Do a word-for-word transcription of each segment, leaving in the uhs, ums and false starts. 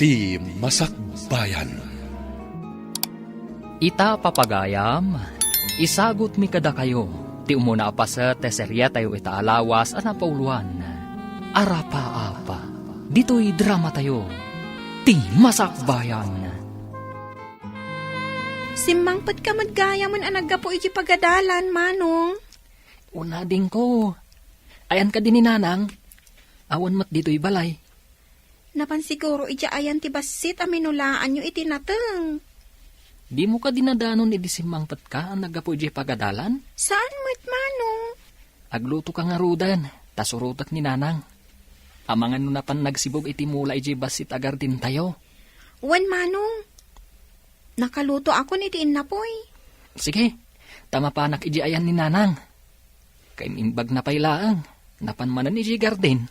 Ti Masakbayan. Ita, papagayam, isagutmi kadakayo ti umuna a paset ti seriatayo ita a lawas a napauloan, Arapaap. Ditoy dramatayo, Ti Masakbayan. Simmangpetka met gayam a naggapu iti pagadalan, Manong. Una, adingko. Ayan kadi ni Nanang? Awan met ditoy balay. Napan siguro idiay ayan ti bassit a minulaanyo iti nateng. Dimo kadi nadanon idi simmangpetka a naggapu idiay pagadalan? Saan met, Manong? Aglutoka ngaruden, ta surotek ni Nanang. Amangan no napan nagsibug iti mula idiay bassit a gardentayo. Wen, Manong. Nakalutoakon iti innapuy. Sige, ta mapanak idiay ayan ni Nanang. Kaim-imbagna pay laeng, napan manen idiay garden.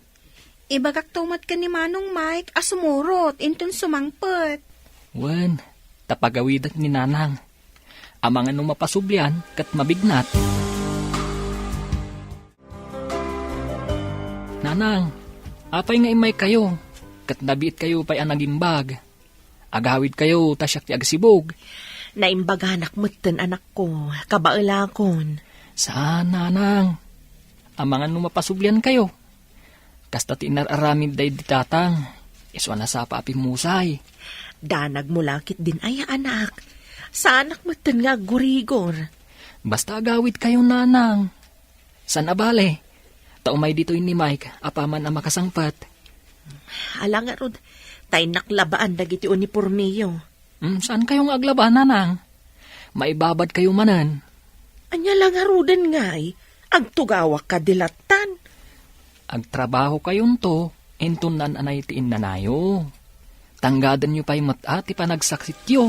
Ibagakto met ken ni Manong Mike a sumurot inton sumangpet. Wen, ta pagawidek ni Nanang. Amangan no mapasublian ket mabignat. Nanang, apay nga immaykayo, ket nabiitkayo pay a nagimbag? Agawidkayo ta siak ti agsibug. Naimbaganak metten, anakko, kabaelakon. Saan, Nanang. Amangan no mapasubliankayo. Kasta ti inar-aramid daydi tatang, isu a nasapa a pimmusay. Danagmo la ketdin aya, anak. Saanak metten nga aggurigor. Basta agawidkayo, Nanang. Saan a bale, ta umay ditoy ni Mike apaman a makasangpet. Ala ngarud, ta innak labaan dagiti unipormeyo. Hmm, saankayo nga aglaba, Nanang? Maibabadkayo manen. Ania la ngaruden ngay, agtugawak kadi lattan? Agtrabahokayonto, inton naan-anay ti innanayo. Tanggadenyo pay met a ti panagsaksityo.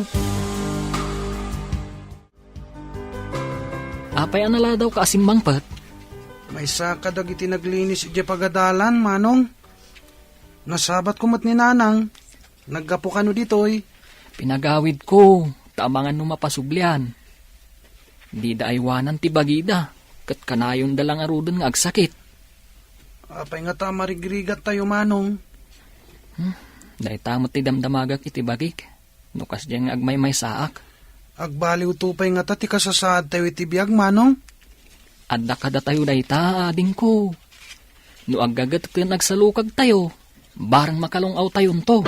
Apay a naladawka a simmangpet? Maysa kadagiti naglinis idiay pagadalan, Manong. Nasabatko met ni Nanang. Naggapu kano ditoy? Pinagawidko, ta amangan no mapasublian. Dida aywanan ti bagida, ket kanayonda la ngaruden nga agsakit. Apay ngata a marigrigattayo, Manong? Hmm, dayta met ti damdamagak iti bagik. No kasdiay nga agmaymaysaak. Agbaliwto pay ngata ti kasasaadtayo iti biag, Manong? Adda kadatayo dayta, adingko. No aggaget ken agsalukagtayo, bareng makalung-awtayonto.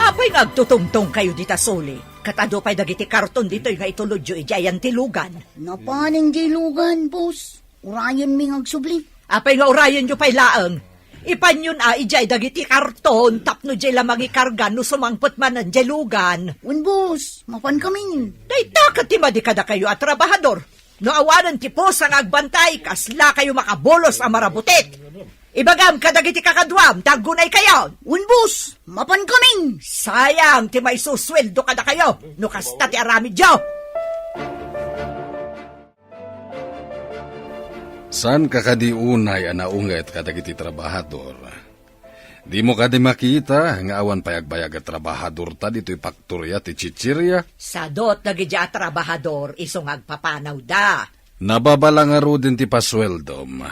Apay nga agtutungtongkayo dita suli? Ket adu pay dagiti karton ditoy nga itulodyo idiay ayan ti lugan. Napanen diay lugan, boss. Urayenmi nga agsubli. Apay nga urayenyo pay laeng? Ipanyon a idiay dagiti karton tapno diay la mangikarga no sumangpet manen diay lugan. Wen, boss, mapankamin. Dayta ket ti madi kadakayo a trabahador. No awanen ti pusa nga agbantay, kaslakayo makabulos a marabutit. Ibagam kadagiti kakaduam, ta aggunaykayon. Wen, boss, mapankamin. Sayang ti maisusueldo kadakayo no kasta ti aramidyo. Saanka kadi unay a naunget kadagiti trabahador? Dimo kadi makita nga awan pay agbayag a trabahadorta ditoy paktoria ti chichiria? Sadot dagiti a trabahador isu nga agpapanawda. Nababala ngaruden ti pasueldom,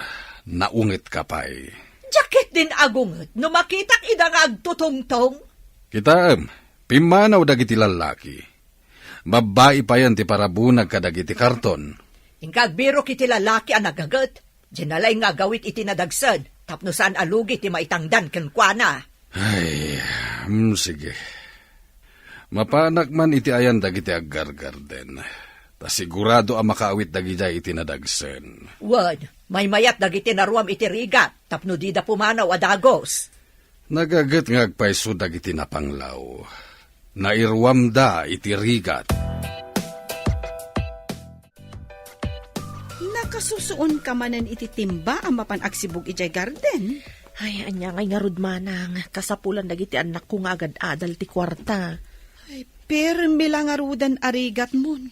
naungetka pay. Diak ketdin agunget no makitak ida nga agtutungtong. Kitaem, pimmanaw dagiti lallaki. Babbai payen ti parabunag kadagiti karton. Inka agbirok iti lalaki a nagaget. Diay nalaing nga agawid iti nadagsen tapno saan a lugi ti maitangdan kenkuana. Ay, mm, sige. Mapanak man iti ayan dagiti aggargarden. Ta sigurado a makaawit dagidiay iti nadagsen. Wen, maymayat dagiti naruam iti rigat tapno dida pumanaw a dagus. Nagaget nga agpayso dagiti napanglaw. Nairuamda iti rigat. Nakasusuonka manen iti timba a mapan agsibug idiay garden? Ay, ania ngay ngarud, manang, kasapulan dagiti annakko nga agad-adal ti kuarta. Ay, permi la ngaruden a rigatmon.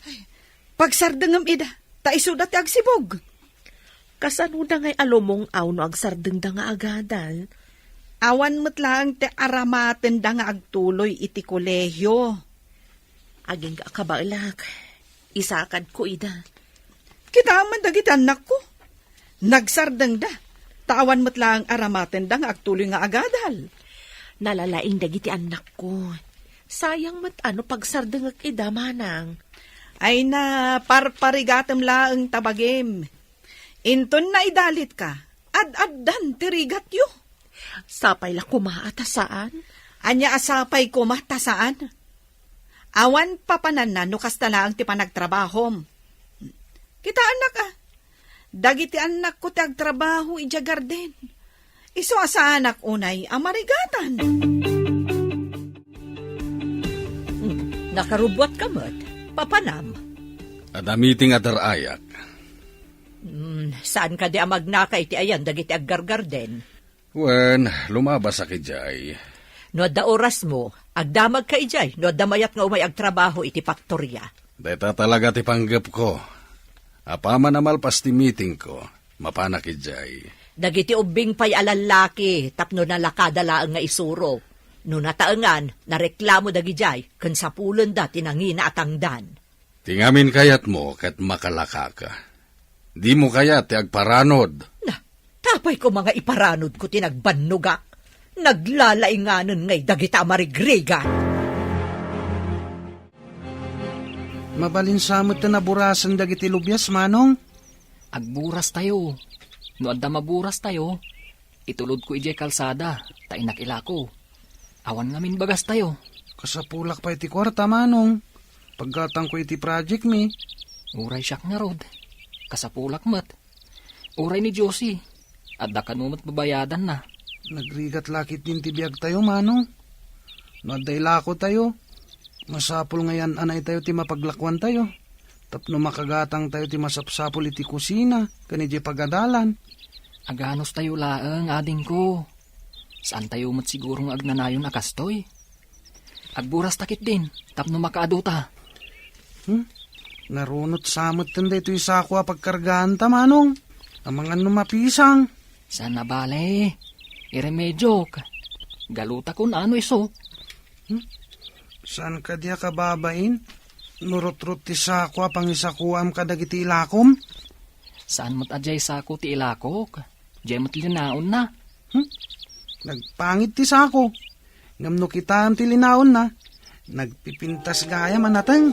Ay, pagsardengem ida, ta isuda ti agsibug. Kasanoda ngay a lumung-aw no agsardengda nga agadal? Awan met laeng ti aramatenda nga agtuloy iti kolehio. Agingga a kabaelak, isakadko ida. Kitaem man dagiti annakko. Nagsardengda. ta awan met laeng aramatenda nga agtuloy nga agadal. Nalalaing dagiti annakko. Sayang met a no pagsardengek ida, manang. Ay na, parparigatem laeng ta bagim. Inton naidalitka, ad-addan ti rigatyo. Sapay la koma a ta saan? Ania a sapay koma ta saan? Awan papananna no kasta laeng ti panagtrabahom. Kitaennak a, dagiti annakko ti agtrabaho idiay garden. Isu a saanak unay a marigatan. Hmm, nakarubbuatka met, papanam. Adda meeting a dar-ayak. Hmm, saan kadi a magnaka iti ayan dagiti aggargarden? Wen, lumabasak idiay. No adda orasmo, agdamagka idiay no adda mayat nga umay agtrabaho iti faktoria. Dayta talaga ti panggepko. Apaman a malpas ti meetingko, mapanak idiay. Dagiti ubbing pay a lallaki tapno nalakada laeng nga isuro. No nataengan, nareklamo dagidiay ken sapulenda ti nangina a tangdan. Ti ngamin kayatmo ket makalakaka. Dimo kayat ti agparanod. Na, tapay koma nga iparanodko ti nagbannogak. Naglalainganen ngay dagita a marigrigat. Mabalin sa met ti naburasen dagiti lubias, Manong? Agburas tayo. No adda maburas tayo, itulodko idiay kalsada, ta innak ilako. Awan ngamin bagas tayo. Kasapulak pay ti kuarta, Manong. Paggatangko iti project mi. Uray siak ngarud. Kasapulak met. Uray ni Josie. Adda kano met babayadanna. Nagrigat lakit din ti biag tayo, Manong. No adda ilako tayo, masapul nga yan-anay tayo ti mapaglakuan tayo. Tapno makagatang tayo ti masapsapul iti kusina, ken iti pagadalan. Aganos tayo laeng, adingko. Saan tayo met siguro nga agnanayon a kastoy? Agburas ta ketdin, tapno makaadu ta. Hmm? Narunot sa metten daytoy sako a pagkargaan ta, Manong. Amangan no mapisang. Saan a bale? Iremediok. Galuta kun ano isu. Hmm? Saan kadi a kababain? No rutrot ti sako a pangisakuam kadagiti ilakom? Saan met a diay sako ti ilakok? Diay met linaonna. Hmm? Nagpangit ti sako. Ngem no kitaem ti linaonna, nagpipintas gayam a nateng.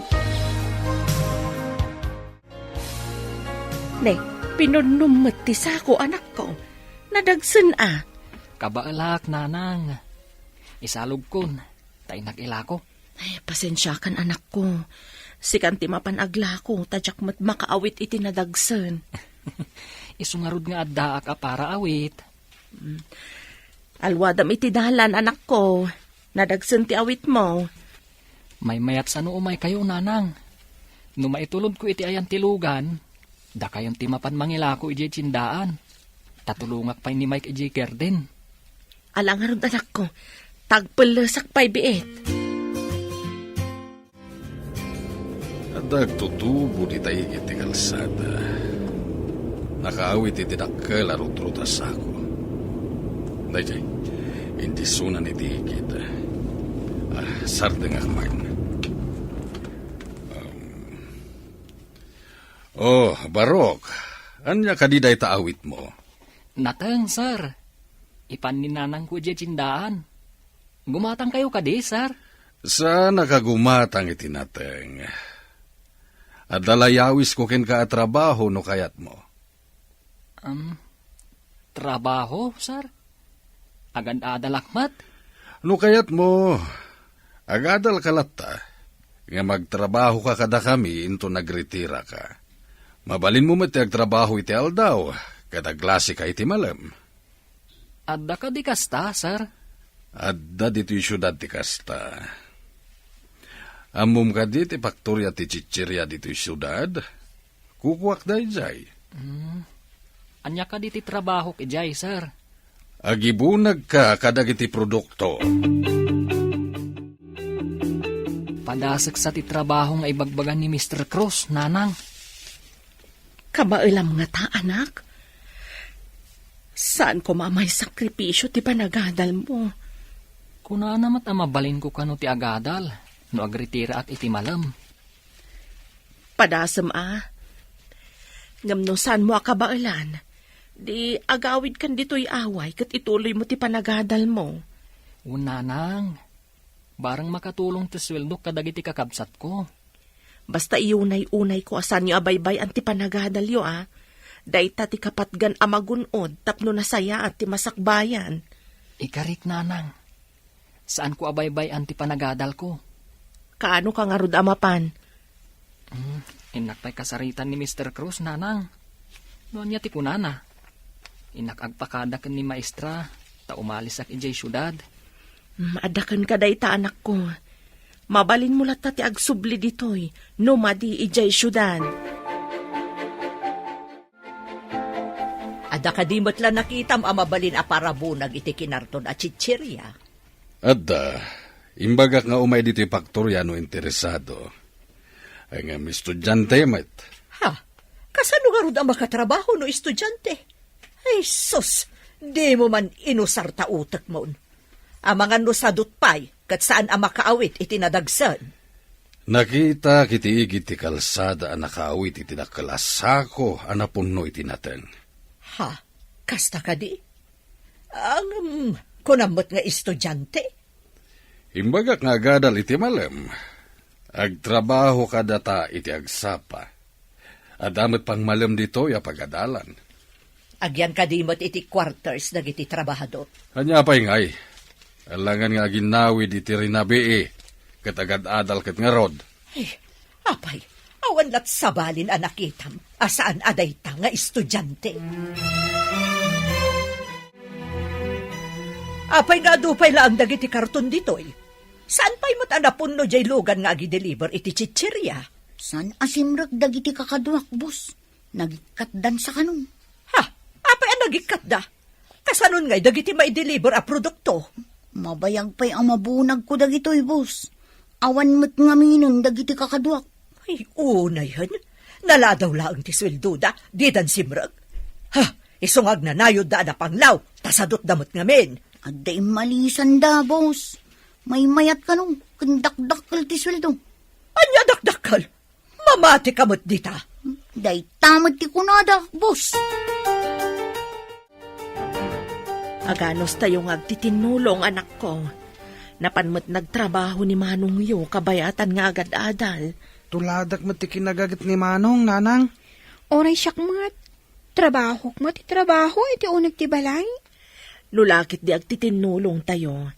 Ne, pinunnom met ti sako, anakko. Nadagsen a. Kabaelak, nanang. Isalogkon, ta innak ilako. Ay, pasensiakan, anakko. Sikan ti mapan aglako, ta diak met makaawit iti nadagsen. Isu ngarud nga addaak a para awit. Mm. Alwadam iti dalan, anakko. Nadagsen ti awitmo. Maymayat sano umaykayo, nanang. No maitulodko iti ayan ti lugan, dakayon ti mapan mangilako idiay tiendaan. Ta tulongak pay ni Mike idiay garden. Ala ngarud, anakko. Tagpellesak pay biit. Adda agtutubo dita igid ti kalsada. Nakaawit iti dakkel a rutrot a sako. Daytoy, indisunan iti igid. Ah, sardengak man. Um, oh, Barok, ania kadi dayta awitmo? Nateng, sir. Ipan ni nanangko idiay tiendaan. Gumatangkayo kadi, sir? Saannak a gumatang iti nateng. Adda layawisko kenka a trabaho no kayatmo. Um, trabaho, sir? Agad-adalak met? No kayatmo, agadalka latta, nga magtrabahoka kadakami inton nagretiraka. Mabalinmo met ti agtrabaho iti aldaw, ket aglasika iti malem. Adda kadi kasta, sir? Adda ditoy siudad ti kasta. Ammom kadi ti paktoria ti chicheria ditoy siudad? Kukuak daydiay. Hmm. Ania kadi ti trabahok idiay, sir? Agibunagka kadagiti produkto. Padasek sa ti trabaho nga ibagbaga ni Mister Cruz, nanang. Kabaelam ngata, anak? Saan koma a maisakripisio ti panagadalmo? Kunana met a mabalinko kano ti agadal no agretiraak iti malem. Padasem a. Ngem no saanmo a kabaelan, Di agawidkan ditoy away ket ituloymo ti panagadalmo. Wen, nanang, bareng makatulong ti sueldok kadagiti kakabsatko. Basta iunay-unayko a saanyo a baybay-an ti panagadalyo, a. Dayta ti kapatgan a magun-od tapno nasayaat ti masakbayan. Ikarik, nanang. Saanko a baybay-an ti panagadalko. Kaano ka ngarud a mapan? Hmm, innak pay kasaritan ni Mister Cruz, nanang. No ania ti kunana? Innak agpakada ken ni maestra, ta umalisak idiay siudad. Hmm, adda kenka dayta, anakko. Mabalinmo latta ti agsubli ditoy, no madi idiay siudad. Adda kadi met la nakitam a mabalin a parabunag iti kinarton a chicheria? Adda. Imbagak nga umay ditoy faktoria no interesado. Ay nga, estudiante met. Ha? Kasano ngarud a makatrabaho no estudiante? Ay, sus! Dimo man inusar ta utekmon. Amangan no sadut pay, ket saan a makaawit iti nadagsen. Nakitak iti igid ti kalsada a nakaawit iti dakkel a sako a napunno iti nateng. Ha? Kasta kadi? Ngem, kunam met nga estudiante? Imbagak nga agadal iti malem. Agtrabaho kadata iti agsapa. Adda met pangmalem ditoy a pagadalan. Agyan kadi met iti quarters dagiti trabahador? Ania pay ngay? Alangan nga aginnawid iti rinabii, ket agad-adal ket ngarud. Ay, apay, awan lat sabalin a nakitam a saan a dayta nga estudiante. Apay nga adu pay laeng dagiti karton ditoy? Saan pay met a napunno diay lugan nga agideliver iti chicheria? Saan a simrek dagiti kakaduak, boss. Nagikkatdan sa kanon. Ha? Apay a nagikkatda? Kasanon ngay dagiti maideliver a produkto? Mabayag pay a mabunagko dagitoy, boss. Awan met ngaminen dagiti kakaduak. Ay, unay hen. Naladaw laeng ti sueldoda, didan simrek. Ha, isu nga agnanayodda a napanglaw, ta sadutda met ngamin. Adda immalisanda, boss. Maymayat kano, ken dakdakkel ti sueldo. Ania dakdakkel? Mamati ka met dita. Dayta met ti kunada, boss. Aganos tayo nga agtitinnulong, anakko. Napan met nagtrabaho ni manongyo kabayatan nga agad-adal. Tuladak met ti kinagaget ni Manong, nanang. Uray siak met. Trabahok met ti trabaho iti uneg ti balay. No lakit di agtitinnulong tayo,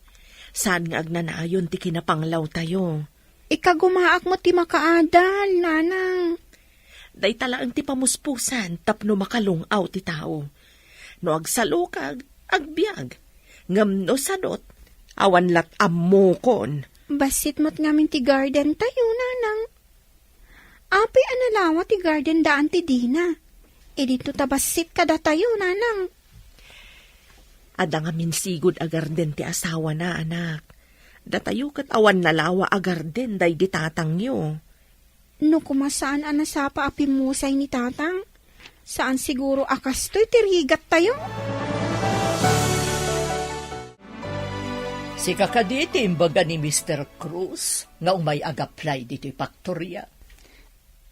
saan nga agnanayon ti kinapanglaw tayo. Ikagumaak met ti makaadal, nanang. Dayta laeng ti pamuspusan tapno makalung-aw ti tao. No agsalukag, agbiag. Ngem no sadot, awan lat ammokon. Bassit met ngamin ti garden tayo, nanang. Apay a nalawa ti garden daan ti dina? Idinto ta bassit kadatayo, nanang. Adda ngamin sigud a garden ti asawana, anak. Datayo ket awan nalawa a garden daydi tatangyo. No koma saan a nasapa a pimmusay ni tatang, saan siguro a kastoy ti rigattayo. Sika kadi ti imbaga ni Mister Cruz nga umay ag-apply ditoy faktoria?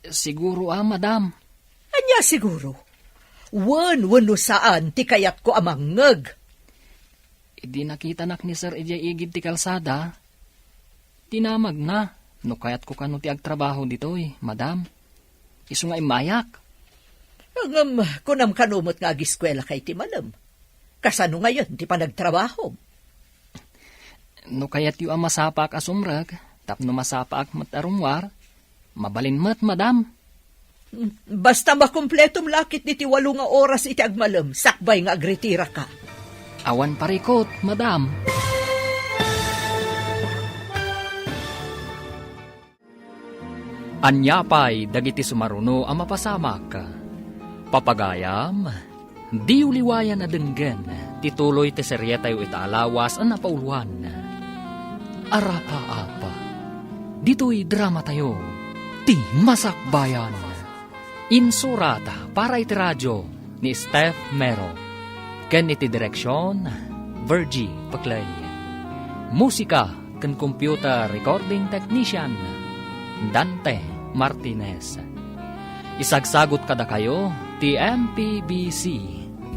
Siguro a, madam. Ania siguro? Wen, wenno saan ti kayatko a mangngeg? Idi nakitanak ni Sir idiay igid ti kalsada, tinamagna no kayatko kano ti agtrabaho ditoy, madam. Isu nga immayak. Ngem, kunam kano met nga agiskuelaka iti malem. Kasano ngayen ti panagtrabahom? No kayatyo a masapaak a sumrek tapno masapaak met a rummuar, mabalin met, madam. Basta makumpletom lakit diti walo nga oras iti agmalem sakbay nga agritiraka. Awan parikut, madam. Ania pay dagiti sumaruno a mapasamak? Papagayam, diyo liwayan a denggen ti tuloy ti serietayo ita a lawas a napauloan, Arapaap. Ditoy dramatayo, Ti Masakbayan. Insurat para iti radio ni Steph Mero, ken iti direksion, Virgie Paclay. Musika ken computer recording technician, Dante Martinez. Isagsagut kadakayo ti M P B C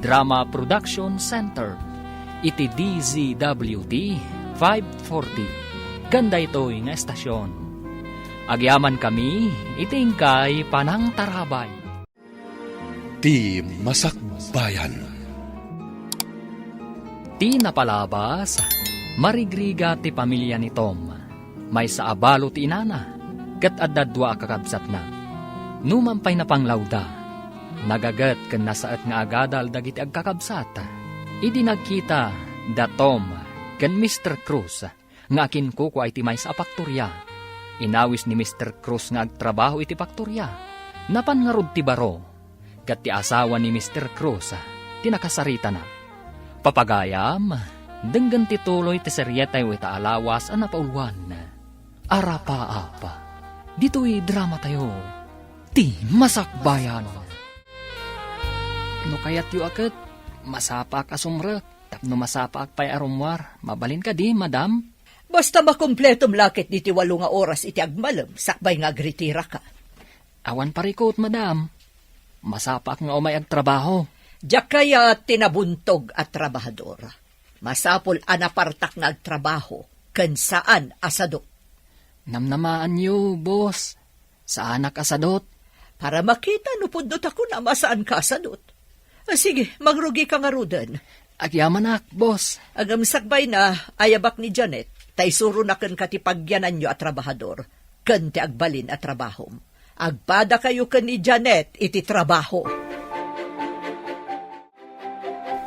Drama Production Center iti D Z W T five forty ken daytoy nga estasion. Agyaman kami iti inkay panangtarabay. Ti masakbayan. Ti napalabas, marigrigat ti pamilia ni Tom. Maysa a balo ti inana, ket adda dua a kakabsatna. Numan pay napanglawda, nagaget ken nasaet nga agadal dagiti agkakabsat. Idi nagkita da Tom ken Mister Cruz nga akinkukua iti maysa a paktoria, inawis ni Mister Cruz nga agtrabaho iti paktoria. Napan ngarud ti baro, ket ti asawa ni Mister Cruz ti nakasaritana. Papagayam, denggen ti tuloy ti serietayo ita a lawas a napauluan. Arapaap. Ditoy dramatayo, Ti Masakbayan. No kayatyo a ket, masapaak a sumrek, tapno masapaak pay a rummuar. Mabalin kadi, madam? Basta makumpletom la ket diti walo nga oras iti agmalem, sakbay nga agritiraka. Awan parikut, madam. Masapaak nga umay agtrabaho. Diak kayat ti nabuntog a trabahador. Masapul a napartak nga agtrabaho ken saan a sadut. Namnamaanyo, boss. Saanak a sadut. Para makita no pudno ta kunam a saanka a sadut. Ah, sige, mangrugika ngaruden. Agyamanak, boss. Ngem sakbayna, ayabak ni Janet, ta isuronak kenka ti pagyananyo a trabahador, ken ti agbalin a trabahom. Agpadakayo ken ni Janet iti trabaho.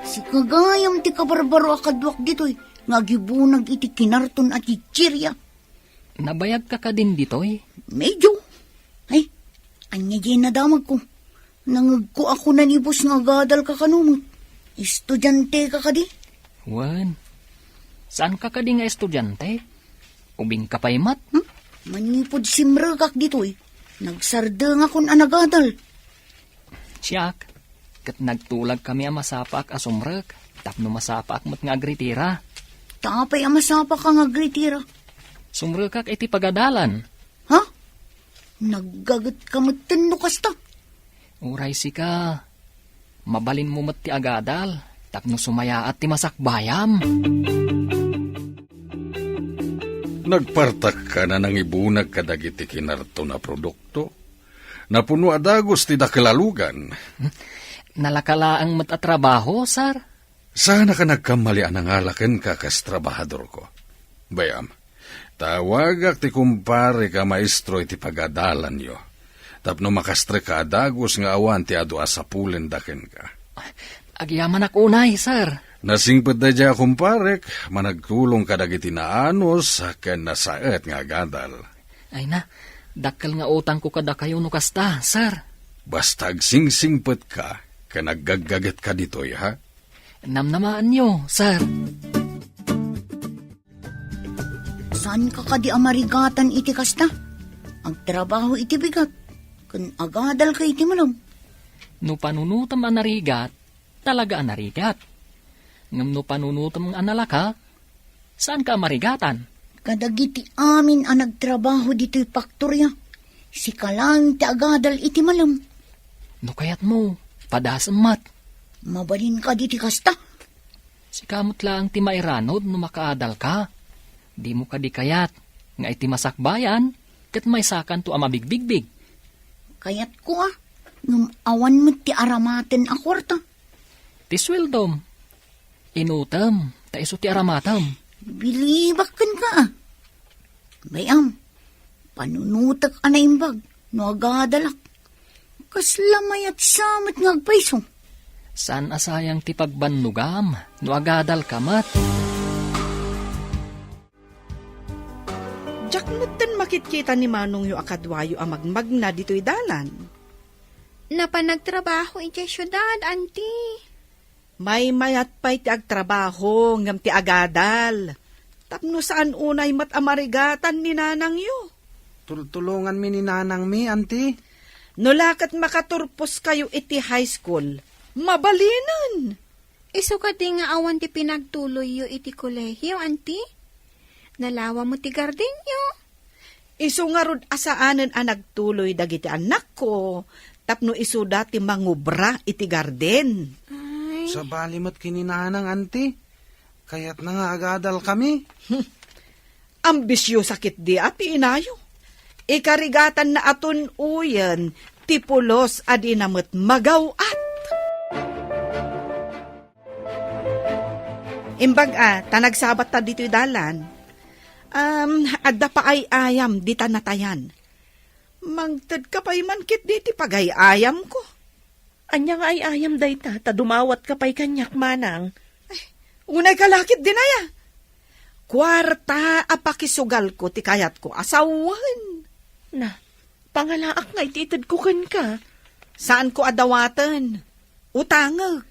Sika gayam ti kabarbaro a kaduak ditoy nga agibunag iti kinarton a chichiria. Nabayagka kadin ditoy? Medyo. Ay, ania diay nadamagko? Nangegko a kuna ni boss nga agadalka kano met. Estudianteka kadi? Wen, saanka kadi nga estudiante? Ubingka pay met? Hmm? Manipud simrekak ditoy, nagsardengakon a nagadal. Siak, ket nagtulagkami a masapaak a sumrek, tapno masapaak met nga agritira. Ta apay a masapaak nga agritira? Sumrekak iti pagadalan. Ha? Naggagetka metten no kasta? Uray sika, mabalinmo met ti agadal, tapno sumayaat ti masakbayam. Nagpartakka a nangibunag kadagiti kinarton a produkto. Napuno a dagus ti dakkel a lugan. Nalaka laeng met a trabaho, sir? Saanak a nagkammali a nangala kenka kas trabahadorko. Bay-am, tawagak ti kumparek a maestro iti pagadalanyo, tapno makastrek a dagus nga awan ti adu a sapulenda kenka. Agyamanak unay, sir. Nasingpet daydiay a kumparek, managtulong kadagiti naanus ken nasaet nga agadal. Ay na, dakkel nga utangko kadakayo no kasta, sir. Basta agsingsingpetka ken aggaggagetka ditoy, ha? Namnamaanyo, sir. Saanka kadi a marigatan iti kasta? Agtrabaho iti bigat, ken agadalka iti malem. No panunotem a narigat, talaga a narigat. Ngem no panunotem a nalaka, saanka a marigatan? Kadagiti amin a nagtrabaho ditoy paktoria, sika laeng ti agadal iti malem. No kayatmo, padasem met. Mabalin kadi ti kasta? Sika met laeng ti mairanod no makaadalka. Dimo kadi kayat nga iti masakbayan, ket maysakanto a mabigbigbig? Kayatko a, ngem awan met ti aramaten a kuarta. Ti sueldom, inutem, ta isu ti aramatem. Bilibak kenka a. Bay-am, panunotek a naimbag no agadalak. Kasla mayat sa met nga agpayso. Saan a sayang ti pagbannogam no agadalka met? Diak metten makitkita ni manongyo a kaduayo a magmagna ditoy dalan. Napan nagtrabaho idiay siudad, anti. Maymayat pay ti agtrabaho ngem ti agadal. Tapno saan unay met a marigatan ni nanangyo. Tultulonganmi ni nanangmi, anti. No la ket makaturposkayo iti high school, mabalinen. Isu kadi nga awan ti pinagtuloyyo iti kolehio, anti? Nalawa met ti gardenyo. Isu ngarud a saanen a nagtuloy dagiti annakko tapno isuda ti mangubra iti garden. Ay, Sabali met ken ni Nanang, Auntie. Kayatna nga agadalkami. Ambisiosa ketdi a ti inayo. Ikarigatanna a tun-oyen ti pulos a dina met magaw-at. Imbag a, ta nagsabatta ditoy dalan. Um, adda pa ay-ayam dita natayan. Mangtedka pay man ketdi ti pagay-ayamko. Ania nga ay-ayam dayta, ta dumawatka pay kaniak, Manang? Ay, unayka la ketdin aya. Kuarta a pakisugalko ti kayatko a sawen. Na, pangalaak nga iti itedko kenka. Saanko a dawaten. Utangek.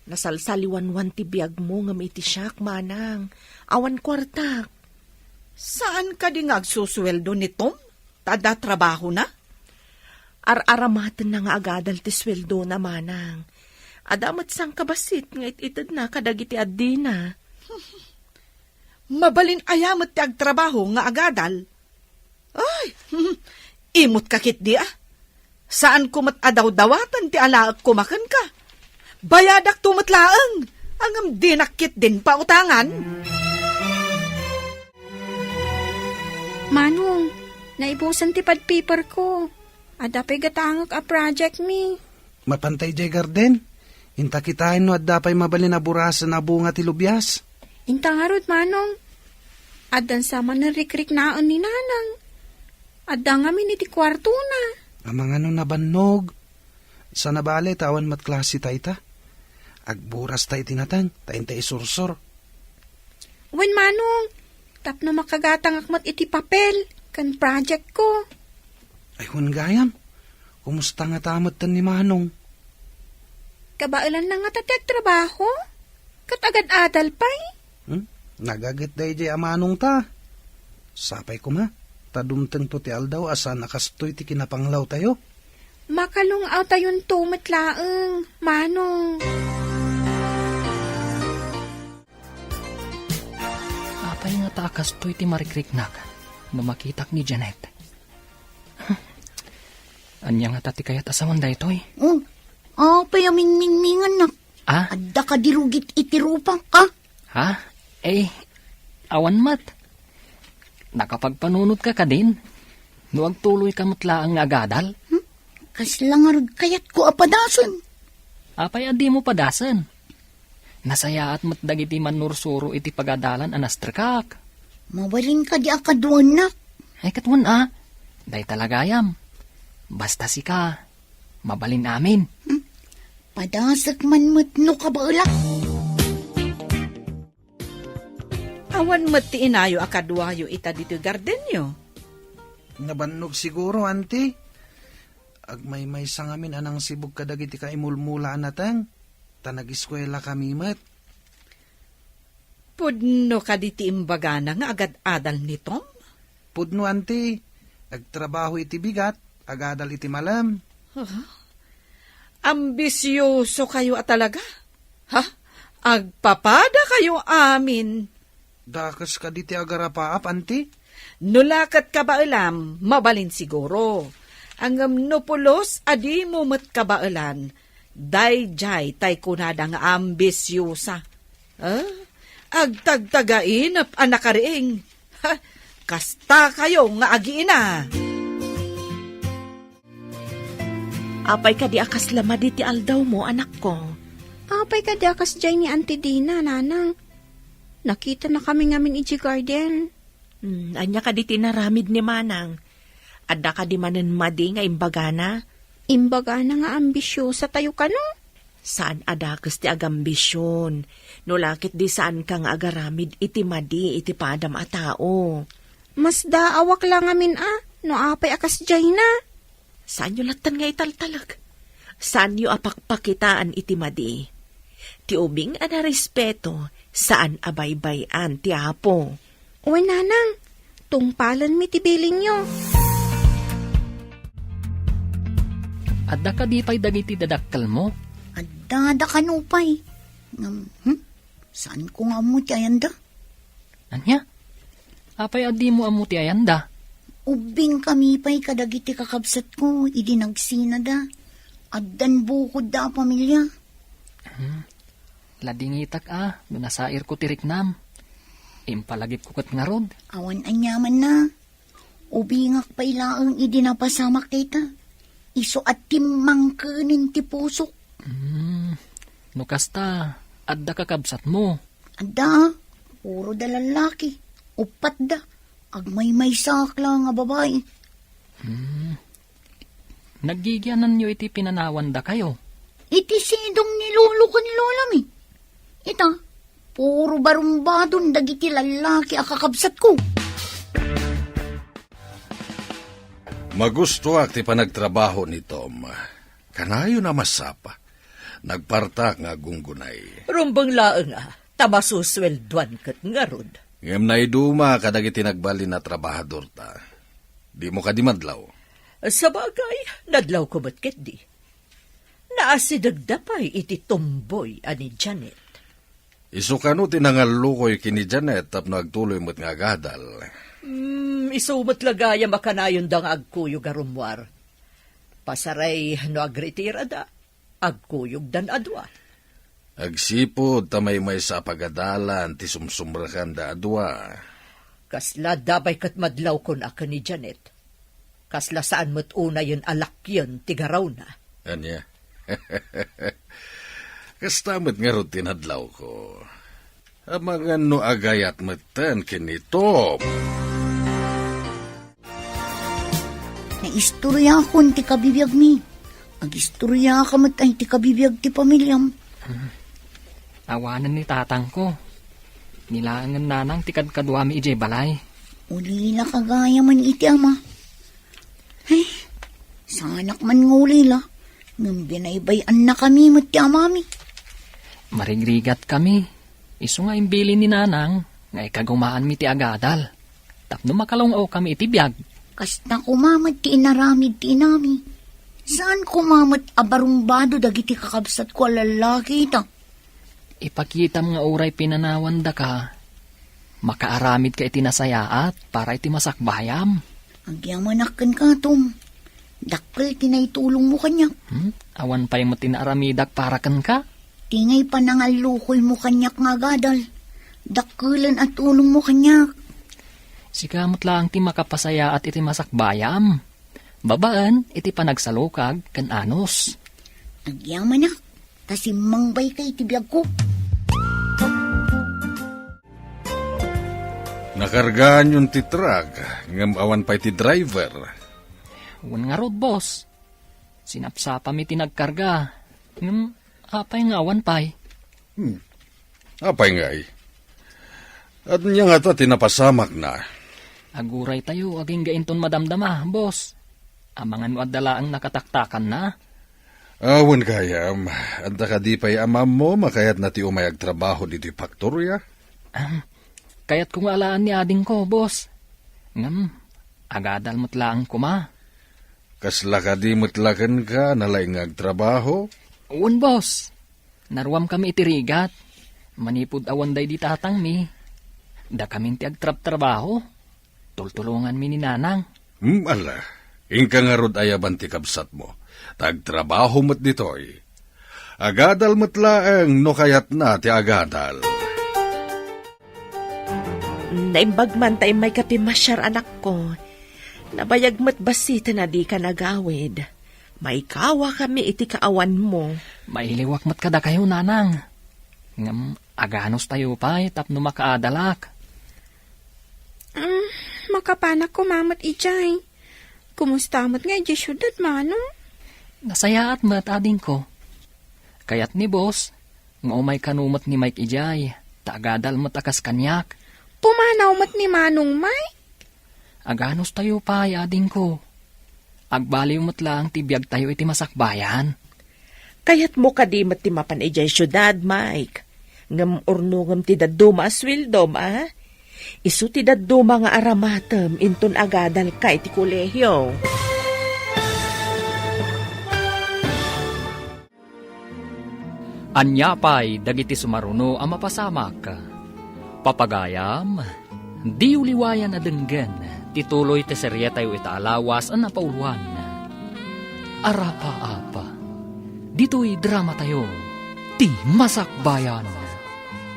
Nasalsaliwanwan ti biagmo ngem iti siak, Manang. Awan kuartak. Saan kadi nga agsusueldo ni Tom? Ta adda trabahona? Ar-aramatenna nga agadal ti sueldona, Manang. Adda met sangkabassit nga it-itedna kadagiti addina. Mabalin aya met ti agtrabaho nga agadal? Ay, imotka ketdi a. Saanko met a dawdawaten ti alaekko makenka. Bayadakto met laeng, ngem dinak ketdin pautangan. Manong, naibusen ti pad paperko. Adda pay gatangek a project mi. Mapantay jay garden. Inta kitaen no adda pay mabalin a burasen a bunga ti lubias. Inta ngarud, Manong. Addan sa manen rikriknaen ni Nanang. Adda ngamin iti kuartona. Amangano nabannog. Sana bale ta awan met klase ta ita. Agburas ta iti nateng, ta inta isursor. Wen, Manong, tapno makagatangak met iti papel ken project ko. Ay, wen gayam, kumusta ngata metten ni Manong? Kabaelanna ngata ti agtrabaho? Ket agad-adal pay? Hmm? Nagaget daydiay a Manong ta. Sapay koma, ta dumtengto ti aldaw a saan a kastoy ti kinapanglawtayo. Makalung-awtayonto met laeng, Manong. Apay ngata a kastoy ti marikriknak no makitak ni Janet? Ania ngata ti kayat a sawen daytoy? Oh, apay a mingmingmingannak? Ah? Adda kadi rugit iti rupak, ah? Ha? Eh, awan met. Nakapagpanunotka kadin? No agtuloyka met laeng nga agadal? Hmm? Kasla ngarud kayatko a padasen? Apay a dimo padasen? Nasayaat met dagiti mannursuro iti pagadalan a nastrekak. Mabalin kadi a kaduaennak? Ay, ket wen a. Dayta la gayam. Basta sika, mabalin amin. Hmm? Padasek man met no kabaelak. Awan met ti inayo a kaduayo ita ditoy gardenyo? Nabannog siguro, Auntie. Agmaymaysa ngamin a nangsibug kadagiti kaimulmula a nateng, ta nagiskuelakami met. Pudno kadi ti imbagana nga agad-adal ni Tom? Pudno, Auntie. Agtrabaho iti bigat, agadal iti malem. Ah, ambisiosokayo a talaga. Ha? Agpapadakayo amin. Dakes kadi ti agarapaap, Auntie? No la ket kabaelam, mabalin siguro. Ngem no pulos a dimo met kabaelan, daydiay tay kunada nga ambisiosa. Ah, agtagtagainep a nakariing. Ha, kastakayo nga agiina. Apay kadi a kasla madi ti aldawmo, anakko? Apay kadi a kasdiay ni Auntie Dina, Nanang? Nakitanakami ngamin idiay garden. Hmm, ania kadi ti inaramid ni Manang? Adda kadi manen madi nga imbagana? Imbagana nga ambisiosatayo kano? Saan a dakes ti agambision, no la ketdi saanka nga agaramid iti madi iti padam a tao. Masdaawak la ngamin a, no apay a kasdiayna. Saanyo latten nga italtalek. Saanyo a pakpakitaan iti madi. Ti ubing a narespeto, saan a baybay-an ti Apo. Wen, Nanang, tungpalenmi ti bilinyo. Adda kadi pay dagiti dadakkelmo? Adda, adda kano pay. Ngem, hmm? Saanko nga ammo ti ayanda? Ania? Apay a dimo ammo ti ayanda? Ubbingkami pay kadagiti kakabsatko idi nagsinada. Addan bukodda a pamilia. Hmm. Ladingitak a, no nasairko ti riknam. Impalagipko ket ngarud. Awan aniamanna. Ubingak pay laeng idi napasamak dayta. Isu a timmangkenen ti pusok. Hmm. No kasta, adda kakabsatmo? Adda, puro da lallaki. Uppat da. Agmaymaysaak laeng a babai. Hmm. Naggigiananyo iti pinanawandakayo? Iti sidong ni lolo ken lolami. Ita, puro barumbadon dagiti lallaki a kakabsatko. Magustoak ti panagtrabaho ni Tom. Kanayon a masapa. Nagpartak nga aggunggunay. Rumbeng laeng a, ta masusueldoan ket ngarud. Ngem naiduma kadagiti nagbalin a trabahadorta. Dimo kadi madlaw? Sabagay, nadlawko met ketdi. Naasidegda pay iti tomboy a ni Janet. Isu kano ti nangallukoy ken ni Janet tapno agtuloy met nga agadal? Hmm, isu met la gayam a kanayonda nga agkuyog a rummuar. Pasaray no agretirada, agkuyogdan a dua. Agsipud ta maymaysa a pagadalan ti sumsumrekanda a dua. Kasla dabay ket madlawkon a ken ni Janet. Kasla saan met unayen a lakyen ti garawna. Ania? Kasta met ngarud ti nadlawko. Amangan no agayat metten ken ni Tom. Naistoriakon ti kabibiagmi. Agistoriaka met ay ti kabibiag ti pamiliam. Awanen ni tatangko. Nilaengen nanang ti kadkaduami idiay balay. Ulila ka gayam iti ama. Ay, saanak man nga ulila. Ngem binaybay-annakami met ti amami. Marigrigatkami. Isu nga imbilin ni nanang nga ikagumaanmi ti agadal tapno makalung-awkami iti biag. Kasta koma met ti inaramid ti inami. Saan koma met a barumbado dagiti kakabsatko a lallaki ita? Ipakitam nga uray pinanawandaka, makaaramidka iti nasayaat para iti masakbayam. Agyamanak kenka, Tom. Dakkel ti naitulongmo kaniak. Hmm? Awan pay met ti naaramidak para kenka? Ti ngay panangallukoymo kaniak nga agadal. Dakkelen a tulongmo kaniak. Sika met laeng ti makapasayaat iti masakbayam. Babaen iti panagsalukag ken anus. Agyamanak, ta simmangbayka iti biagko. Nakargaanyon ti truck, ngem awan pay ti driver. Wen ngarud, boss. Sinapsapami ti nagkarga. Ngem apay nga awan pay? Hmm. Apay ngay? Ania ngata ti napasamakna? Aguraytayo agingga inton madamdama, boss. Amangan no adda laeng nakataktakanna. Awan gayam, adda kadi pay amammo makayatna ti umay agtrabaho ditoy faktoria? Ahem. Kayatko nga alaan ni adingko, boss. Ngem, agadal met laeng koma. Kasla kadi met la kenka nalaing nga agtrabaho? Wen, boss. Naruamkami iti rigat. Manipud awan daydi tatangmi, dakamin ti agtrabtrabaho. Tultulonganmi ni nanang. Hmm, ala. Inka ngarud ayaban ti kabsatmo. Ta agtrabaho met ditoy. Agadal met laeng no kayatna ti agadal. Naimbag man ta immayka pimasiar, anakko. Nabayag met bassit a dika nagawid. Maikawakami iti kaawanmo. Mailiwak met kadakayo, nanang. Ngem aganustayo pay tapno makaadalak. Mm, makapanak koma met idiay. Kumusta met nga idiay siudad, manong? Nasayaat met, adingko. Kayat ni boss nga umay kano met ni Mike idiay, ta agadal met a kas kaniak. Pumanaw met ni Manong Mike? Aganustayo pay, adingko. Agbaliw met laeng ti biagtayo iti masakbayan. Kayatmo kadi met ti mapan idiay siudad, Mike? Ngem urnongem ti dadduma a sueldom, a? Isu ti dadduma nga aramatem inton agadalka iti kolehio. Ania pay dagiti sumaruno a mapasamak? Papagayam, diyo liwayan a denggen ti tuloy ti serietayo ita a lawas a napauloan. Arapaap. Ditoy dramatayo, Ti Masakbayan.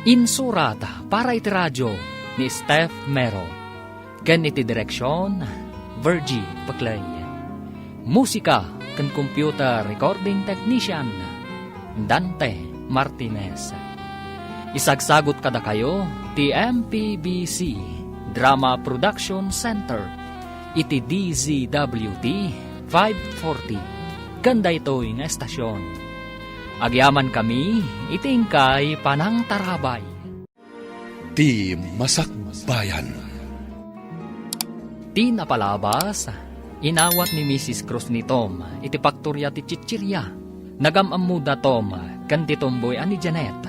Insurat para iti radio ni Steph Mero. Ken iti direksion, Virgie Peclay. Musika ken computer recording technician, Dante Martinez. Isagsagut kadakayo ti M P B C Drama Production Center iti D Z W T five forty ken daytoy nga estasion. Agyamankami iti inkay panangtarabay. Ti Masakbayan. Ti napalabas, inawat ni Missus Cruz ni Tom iti paktoria ti chichiria. Nagam-ammoda Tom ken ti tomboy a ni Janet.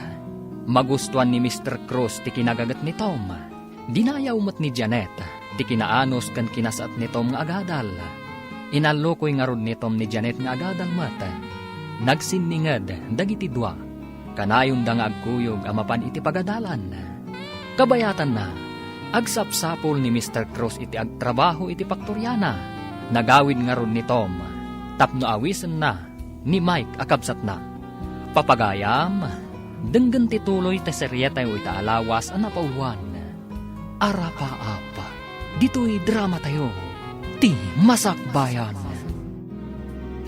Magustuan ni Mister Cruz ti kinagaget ni Tom. Dinayaw met ni Janet ti kinaanus ken kinasaet ni Tom nga agadal. Inallukoy ngarud ni Tom ni Janet nga agadal met. Nagsinninged dagiti dua. Kanayonda nga agkuyog a mapan iti pagadalan. Kabayatanna, agsapsapul ni Mister Cruz iti agtrabaho iti paktoriana. Nagawid ngarud ni Tom tapno awisenna ni Mike a kabsatna. Papagayam, denggen ti tuloy ti serietayo ita a lawas a napawan. Arapaap. Ditoy dramatayo, Ti Masakbayan.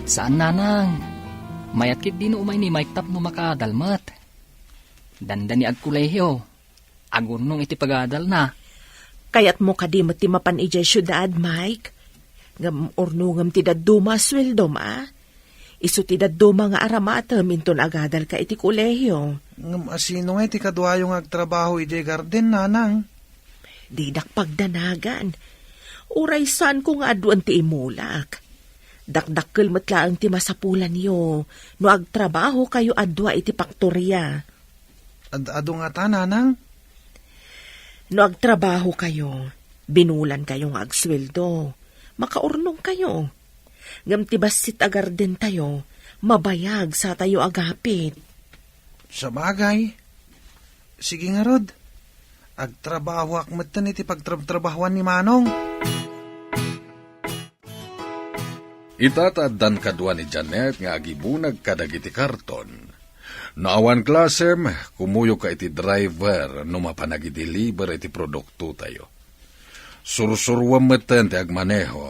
Saan, nanang. Mayat ketdi no umay ni Mike tapno makaadal met. Dandani agkolehiyo. Agurnong iti pagadalna. Kayatmo kadi met ti mapan idiay siudad, Mike? Ngem urnongem ti dadduma a sueldom, a? Isu ti dadduma nga aramatem inton agadalka iti kolehio. Ngem asino ngay ti kaduayo nga agtrabaho idiay garden, nanang? Didak pagdanagan. Uray saanko nga aduen ti imulak. Dakdakkel met laeng ti masapulanyo no agtrabahokayo a dua iti paktoria. Ad-, adu ngata, nanang? No agtrabahokayo, binulankayo nga agsueldo, makaurnongkayo. Ngem ti bassit a gardentayo, mabayag satayo agapit. Sabagay. Sige ngarud, agtrabahoak metten iti pagtrabtrabahoan ni Manong. Ita ta addan kadua ni Janet nga agibunag kadagiti karton. No awan klasem, kumuyogka iti driver no mapan agideliver iti produktotayo. Sursuruem metten ti agmaneho.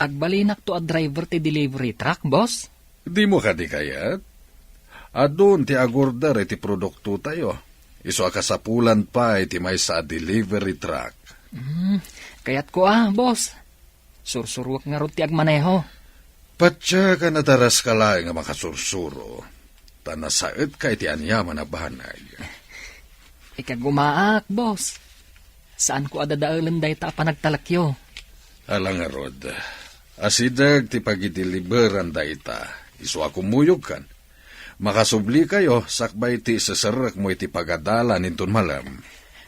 Agbalinakto a driver ti delivery truck, boss? Dimo kadi kayat? Adun ti agorder iti produktotayo. Isu a kasapulan pay ti maysa a delivery truck. Hmm, kayatko a, boss. Sursuruek ngarud ti agmaneho. Patse ka nadaraska laeng a makasursuro, ta nasaetka iti aniaman a banag. Ikagumaak, boss. Saanko a dadaelen dayta a panagtalekyo. Ala ngarud, asideg ti pagideliveran dayta, isu a kumuyogkan. Makasublikayo sakbay ti iseserrekmo iti pagadalan inton malem.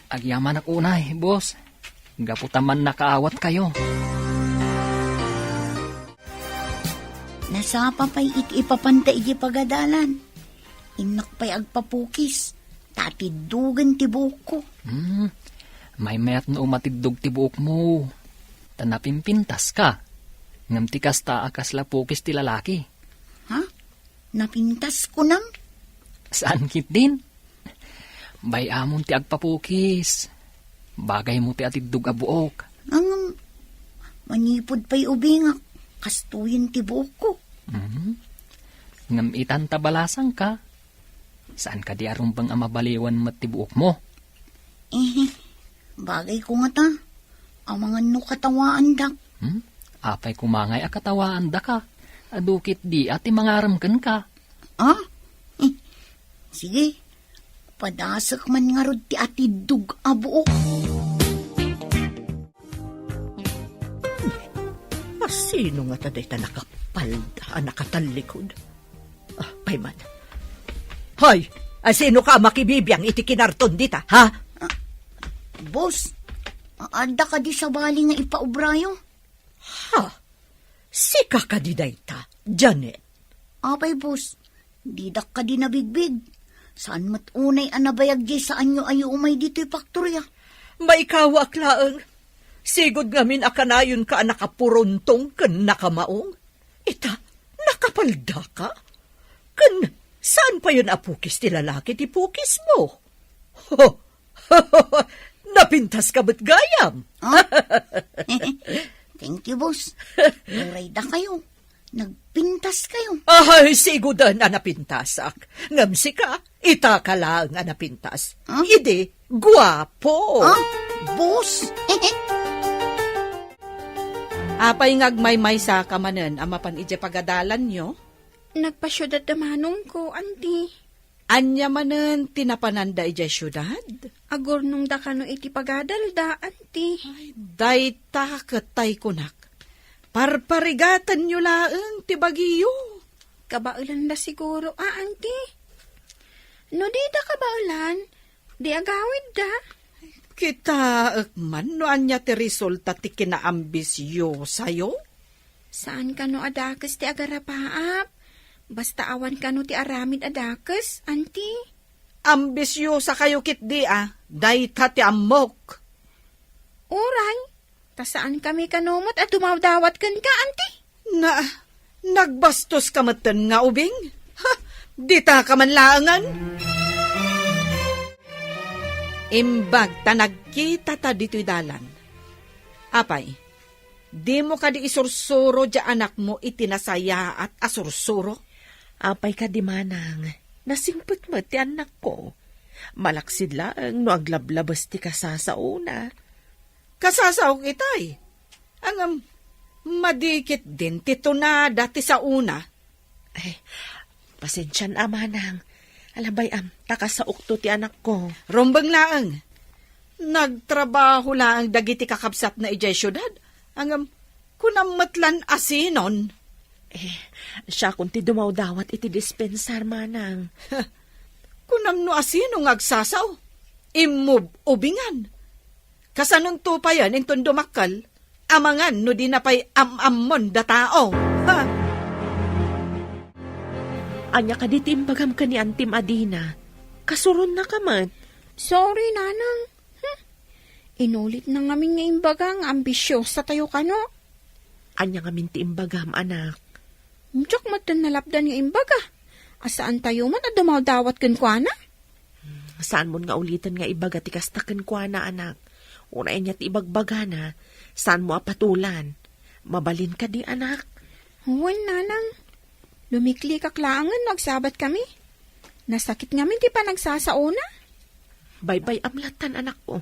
Agyamanak unay, boss. Gapu ta mannakaawatkayo. Nasapa pay iti ipapanta iti pagadalan. Innak pay agpapukis, ta atiddogen ti buokko. Hmm, maymayat no umatiddog ti buokmo. Ta napimpintaska. Ngem ti kasta a kasla pukis ti lalaki. Ha? Napintas kunam? Saan ketdin? Bay-amon ti agpapukis. Bagaymo ti atiddog a buok. Ngem, manipud pay ubingak, kastoyen ti buokko. Mhm. Ngem itan ta balasangka, saan kadi a rumbeng a mabaliwan met ti buokmo? Eh, bagayko ngata. Amangan no katawaandak. Hmm? Apay kumangay a katawaandaka? Adu ketdi a ti mangarem kenka. Ah? Eh, sige. Padasek man ngarud ti atiddog a buok. Asino ngata dayta nakapalda a nakatallikod? Ah, pay man. Hoy, asino ka a makibibiang iti kinarton dita, ha? Ah, boss, adda kadi sabali nga ipaubrayo? Ha? Sika kadi dayta, Janet? Apay, boss, didak kadi nabigbig. Saan met unay a nabayag diay saanyo a umay ditoy paktoria? Maikawaak laeng. Sigud ngamin a kanayonka a nakapuruntong ken nakamaong. Ita, nakapaldaka? Ken Saan payen a pukis ti lalaki ti pukismo? Napintaska met gayam. Ah? Thank you, boss. Uray dakayo. Nagpintaskayo. Ay, siguden a napintasak. Ngem sika, itaka laeng a napintas. Ah? Idi, guapo. Ah? Boss? Apay nga agmaymaysaka manen a mapan idiay pagadalanyo? Nagpasiudad da manongko, anti. Ania manen ti napananda idiay siudad? Agurnongda kano iti pagadalda, anti. Ay, dayta ket tay kunak. Parparigatenyo laeng ti bagiyo. Kabaelanda siguro, a, anti. No dida kabaelan, di agawidda. Kitaek man no ania ti resulta ti kinaambisyosayo. Saan kano a dakes ti agarapaap. Basta awan kano ti aramid a dakes, anti. Ambisyosa kayo ketdi a, dayta ti ammok. Uray, ta saan kami kano met a dumawdawat kenka, anti? Na, nagbastos ka metten nga ubing? Ha, dita ka man laengen? Imbag ta nagkita ta ditoy dalan. Apay, dimo kadi isursuro diay anakmo iti nasayaat a sursuro? Apay kadi manang, nasingpet met ti annakko. Malaksid laeng no aglablabes ti kasasaona. Kasasaok itay. Ngem, madi ketdin ti tunada ti saona. Ay, pasensian a manang. Alabay am, ta kasaokto ti anakko. Rumbeng laeng. Nagtrabaho laeng dagiti kakabsatna idiay siudad. Ngem, kunam met lan a sinon. Eh, siakon ti dumawdawat iti dispensar, manang. Kunam no a sino nga agsasao. Immub-ubingan. Kasanonto payen inton dumakkel, amangan no dina pay am-ammon da tao. Ha? Ania kadi ti imbagam ken ni Antim a dina? Kasuronnaka met. Sorry, Nanang. Hmm. Inulitna ngamin nga imbaga nga ambisyosa tayo kano. Ania ngamin ti imbagam, anak? Diak metten nalapdan nga imbaga a saan tayo man a dumawdawat kenkuana. Saanmon nga uliten nga ibaga ti kasta kenkuana, anak. Uray ania ti ibagbagana, saanmo a patulan. Mabalin kadi, anak? Wen, Nanang. Lumiklikak laengen no agsabat kami. Nasakit ngamin ti panagsasaona. Baybay-am lattan, anakko.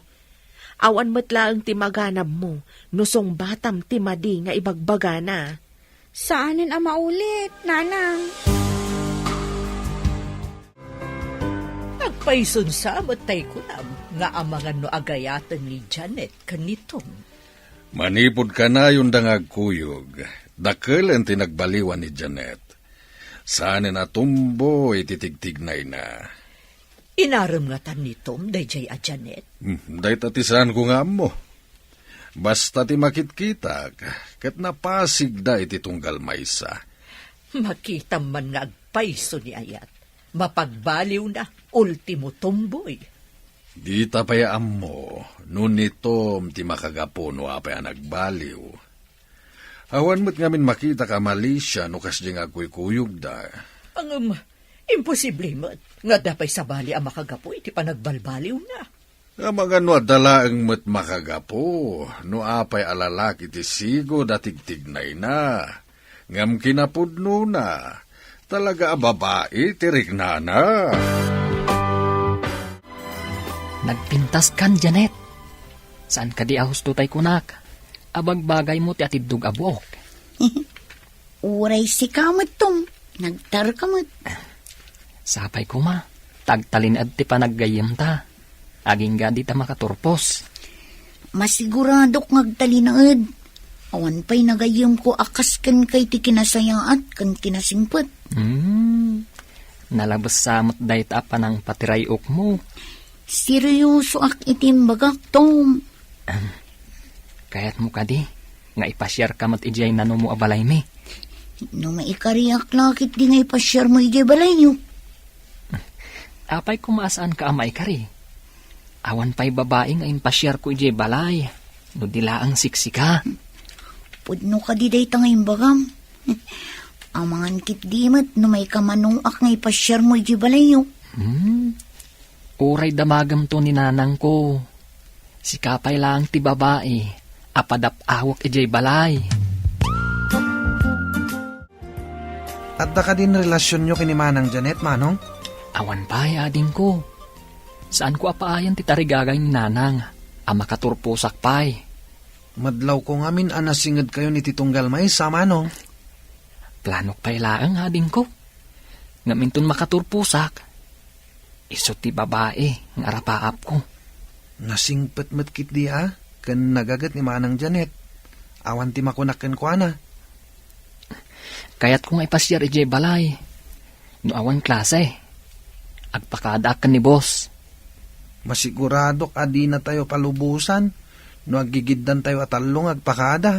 Awan met laeng ti maganabmo no sungbatam ti madi nga ibagbagana. Saanen a maulit, Nanang. Agpayson sa met tay kunam nga amangan no agayaten ni Janet ken ni Tom. Manipud kanayonda nga agkuyog, dakelen ti nagbaliwan ni Janet. Saanen a tumboy ti tigtignayna. Inarem ngatan ni Tom daydiay a Janet? Hmm, dayta ti saanko nga ammo. Basta ti makitkitak, ket napasigda iti tunggal maysa. Makitam man nga agpayso ni ayat. Mapagbaliwna, ultimo tumboy. Dita pay ammo no ni Tom ti makagapu no apay a nagbaliw. Awan met ngamin makitak a malisia no kasdiay nga agkuykuyogda. Ngem, imposible met nga adda pay sabali a makagapu iti panagbalbaliwna. Amangan no adda laeng met makagapu no apay a lalaki ti sigud a tigtignayna. Ngem kinapudnona, talaga a babai ti riknana. Nagpintaskan, Janet. Saan kadi a husto tay kunak? Abagbagaymo ti atiddog a buok. Uray sika met, Tom. Nagtarka met. Sapay koma, ta agtalinaed ti panaggayyemta. Agingga dita makaturpos. Masiguradok nga agtalinaed. Awan pay nagayyemko a kas kenka iti kinasayaat ken kinasingpet. Hmm. Nalabes sa met dayta a panangpatiray-okmo. Seryosoak iti imbagak, Tom. Ahem. Kayatmo kadi nga ipasiarka met idiay nanumo a balaymi? No maikariak la ketdi nga ipasiarmo idiay balayyo. Apay koma a saanka a maikari? Awan pay babai nga impasiarko idiay balay no di laeng siksika. Pudno kadi dayta nga imbagam? Amangan ketdi met no maikamanuak nga ipasiarmo idiay balayyo. Hmm? Uray damagemto ni nanangko. Sika pay laeng ti babai a padap-awek idiay balay. Adda kadin relasionyo ken ni Manang Janet, Manong? Awan pay, adingko. Saanko a paayen ti tarigagay ni Nanang a makaturposak pay. Madlawko ngamin a nasingedkayon iti tunggal maysa, Manong. Planok pay laeng, adingko. Ngem inton makaturposak, isu ti babai nga arapaapko. Nasingpet met ketdi a ken nagaget ni Manang Janet. Awan ti makunak kenkuana. Kayatko nga ipasiar idiay balay. No awan klase, agpakadaak ken ni boss. Masiguradok a dinatayo palubosan no aggigiddantayo a tallo nga agpakada.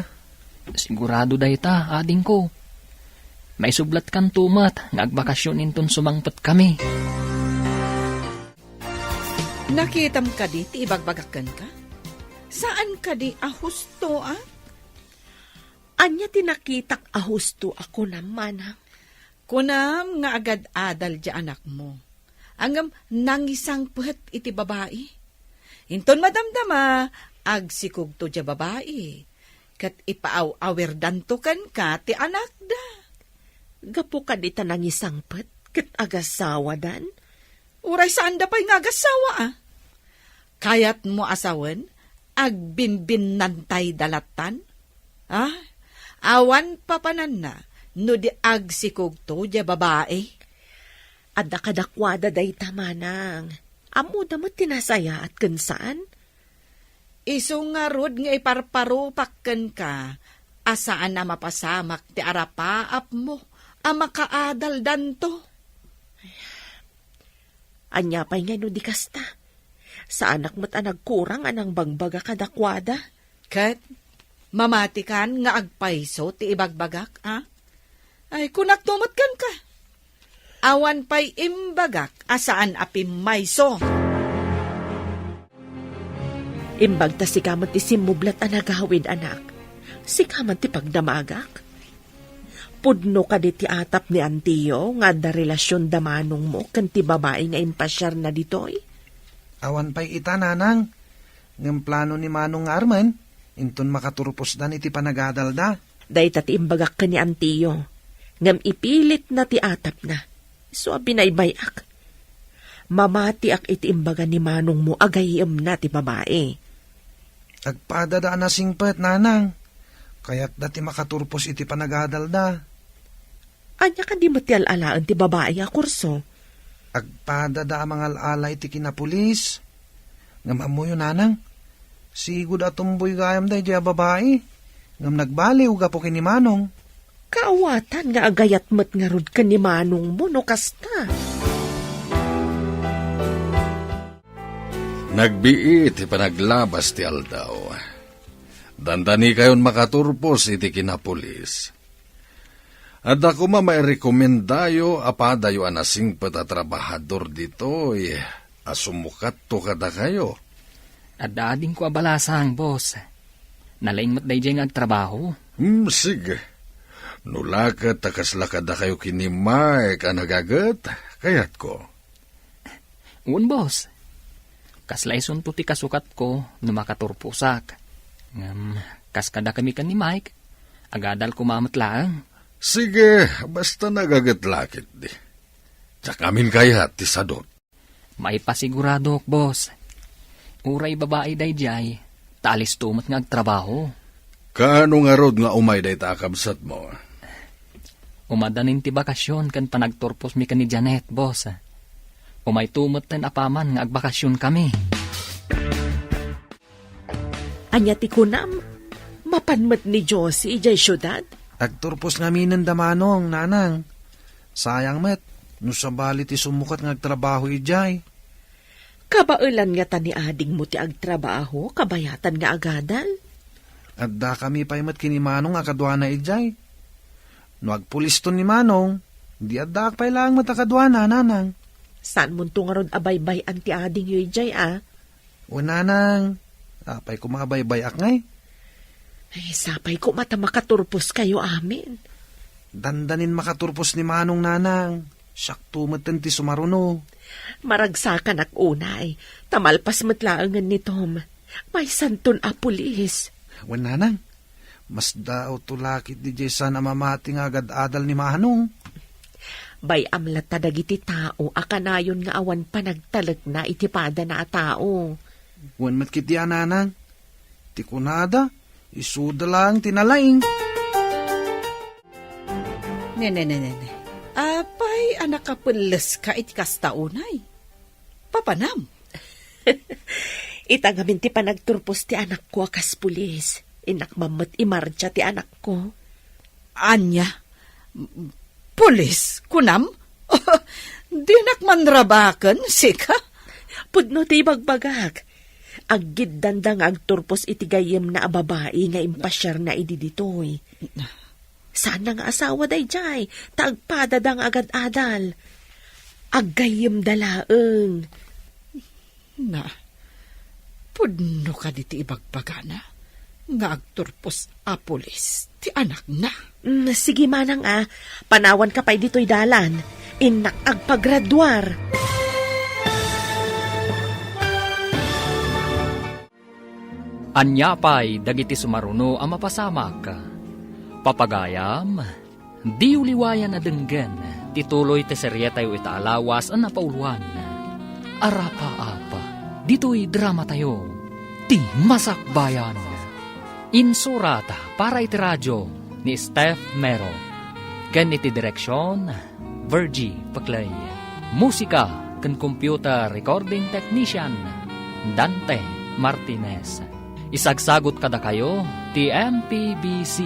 Sigurado dayta, adingko. Maisublatkanto met nga agbakasyon inton sumangpetkami. Nakitam kadi ti ibagbagak kenka? Saan kadi a husto, a? Ania ti nakitak a husto a kunam, Manang? Kunam nga agad-adal diay anakmo. Ngem nangisangpet iti babai. Inton madamdama, agsikogto diay babai, ket ipaaw-awirdanto kenka ti anakda. Gapu kadi ta nangisangpet ket agasawadan? Uray saanda pay nga agasawa, a? Kayatmo a sawen, agbinbinnantayda lattan? Ah, awan papananna no di agsikogto diay babai. Adda kadakuada dayta, Manang. Ammoda met ti nasayaat ken saan. Isu ngarud nga iparparupak kenka a saan a mapasamak ti arapaapmo a makaadaldanto. Ania pay ngay no di kasta? Saanak met a nagkurang a nangbagbaga kadakuada. Ket mamatikan nga agpayso ti ibagbagak, a? Ay, kunakto met kenka. Awan pay imbagak a saan a pimmayso. Imbag ta sika met ti simmublat a nagawid, anak. Sika man ti pagdamagak. Pudno kadi ti atap ni Antiyo nga adda relasion da manongmo ken ti babai nga impasiarna ditoy? Awan pay ita, Nanang. Ngem plano ni Manong nga armen, inton makaturposdan iti panagadalda. Dayta ti imbagak ken ni Antiyo, ngem ipilitna ti atapna. Isu a binaybay-ak. Mamatiak iti imbaga ni manongmo a gayyemna ti babai. Agpadada a nasingpet, Nanang. Kayatda ti makaturpos iti panagadalda. Ania kadi met ti al-alaen ti babai a kurso? Agpadada a mangal-ala iti kinapulis. Ngem ammoyo, Nanang, sigud a tumboy gayam daydiay a babai. Ngem nagbaliw gapu ken ni Manong. Kaawatan nga agayat met ngarud ken ni manongmo no kasta. Nagbiit ti panaglabas ti aldaw. Dandanikayon makaturpos iti kinapulis. Adda koma mairekomendayo a padayo a nasingpet a trabahador ditoy a sumukatto kadakayo. Adda adingko a balasang, boss. Nalaing met daydiay nga agtrabaho. Hmm, sige. No la ket ta kasla kadakayo ken ni Mike a nagaget, kayatko. Wen, boss. Kasla isunto ti kasukatko no makaturposak. Ngem, kas kadakami ken ni Mike, agadal koma met laeng. Sige, basta nagaget la ketdi. Diak amin kayat ti sadot. Maipasiguradok, boss. Uray babai daydiay, ta alisto met nga agtrabaho. Kaano ngarud nga umay dayta a kabsatmo? Umadanin ti bakasion ken panagturposmi ken ni Janet, boss. Umayto metten apaman nga agbakasionkami. Ania ti kunam? Mapan met ni Josie idiay siudad? Agturpos ngaminen da manong, Nanang. Sayang met, no sabali ti sumukat nga agtrabaho idiay. Kabaelan ngata ni adingmo ti agtrabaho, kabayatan nga agadal? Addakami pay met ken ni Manong a kaduana idiay. No agpuliston ni Manong, di addaak pay laeng met a kaduana, Nanang. Saanmonto ngarud a baybay-an ti adingyo idiay, a? Wen, Nanang, apay koma a baybay-ak ngay? Ay, sapay koma ta makaturposkayo amin. Dandanin makaturpos ni Manong, Nanang. Siakto metten ti sumaruno. Maragsakanak unay, ta malpas met laengen ni Tom. Maysanton a pulis. Wen, Nanang, masdaawto la ketdi diay saan a mamati nga agad-adal ni Manong. Bay-am latta dagiti tao a kanayon nga awan panagtalekna iti padana a tao. Wen met ketdi a, Nanang. Ti kunada, isuda laeng ti nalaing. Ne, ne, ne, ne, ne. Apay a nakapelleska iti kasta unay? Papanam? Ita ngamin ti panagturpos ti anakko a kas pulis. Innak mammet imartsia ti anakko. Ania? Pulis, kunam? Dinak manrabaken, sika? Pudno ti ibagbagak. Aggiddanda nga agturpos iti gayyemna a babai nga impasiarna idi ditoy. Saanna nga asawa daydiay, ta agpadada nga agad-adal. Aggayyemda laeng. Na, pudno kadi ti ibagbagana nga agturpos a pulis ti anakna? Mm, sige manang a, panawanka pay ditoy dalan. Innak agpagraduar. Ania pay dagiti sumaruno a mapasamak? Papagayam, diyo liwayan a denggen ti tuloy ti serietayo ita a lawas a napauluan, Arapaap, ditoy dramatayo, Ti Masakbayan. Insurat para iti radio ni Steph Mero, ken iti direksion, Virgie Peclay. Musika ken computer recording technician, Dante Martinez. Isagsagut kadakayo ti M P B C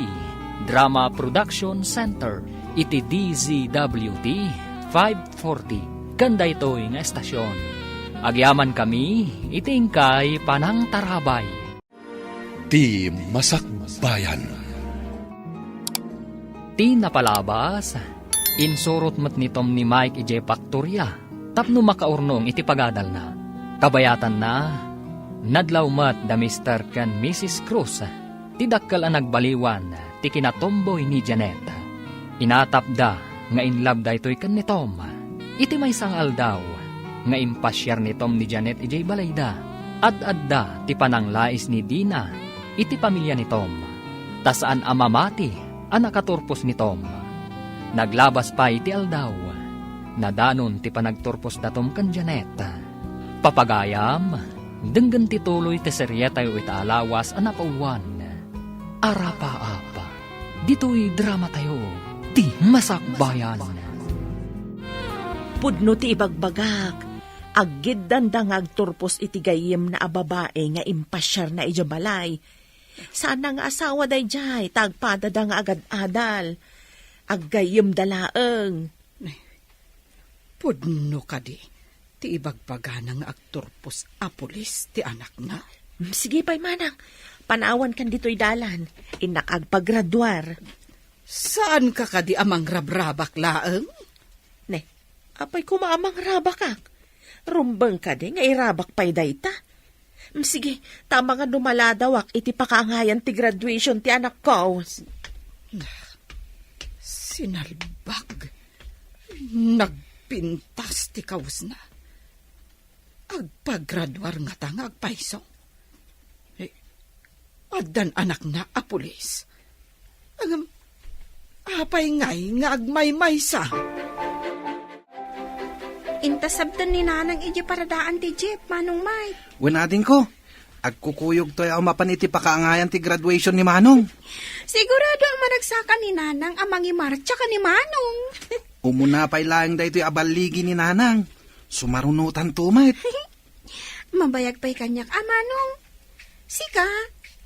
Drama Production Center iti D Z W T five forty ken daytoy nga estasion. Agyamankami iti inkay panangtarabay. Ti Masakbayan. Ti napalabas, insurot met ni Tom ni Mike idiay paktoria tapno makaurnong iti pagadalna. Kabayatanna, nadlaw met da Mister ken Missus Cruz, ti dakkel a nagbaliwan ti kinatumboy ni Janet. Inatapda nga in love daytoy ken ni Tom. Iti maysa nga aldaw nga impasiar ni Tom ni Janet idiay balayda, ad-adda ti pananglais ni Dina iti pamilya ni Tom, ta saan a mamati a nakaturpos ni Tom. Naglabas pay ti aldaw, nadanon ti panagturpos da Tom ken Janet. Papagayam, denggen ti tuloy ti serietayo ita a lawas a napauluan, Arapaap, ditoy dramatayo, Ti Masakbayan. Pudno ti ibagbagak, aggiddanda nga agturpos iti gayyemna a babai nga impasiarna idiay balay. Saanna nga asawa daydiay, ta agpadada nga agad-adal. Aggayyemda laeng. Pudno kadi ti ibagbagana nga agturpos a pulis ti anakna? Mm, sige pay manang, panawankan ditoy dalan. Innak agpagraduar. Saanka kadi a mangrabrabak laeng? Ne, apay koma a mangrabakak? Rumbeng kadi nga irabak pay dayta? Mm, sige, ta amangan no maladawak iti pakaangayan ti graduation ti anakko. Sinalbag. Nagpintas ti kawesna. Agpagraduar ngata nga agpayso? Eh, addan anakna a pulis. Ngem, apay ngay nga agmaymaysa? Inta sabten ni Nanang idiay paradaan ti jeep, Manong Mike. Wen, adingko, agkukuyogtoy a umapan iti pakaangayan ti graduation ni Manong. Sigurado a maragsakan ni Nanang a mangimartsa ken ni Manong. Umuna pay laeng daytoy a balligi ni Nanang. Sumarunotanto met. Mabayag pay kaniak a, Manong. Sika,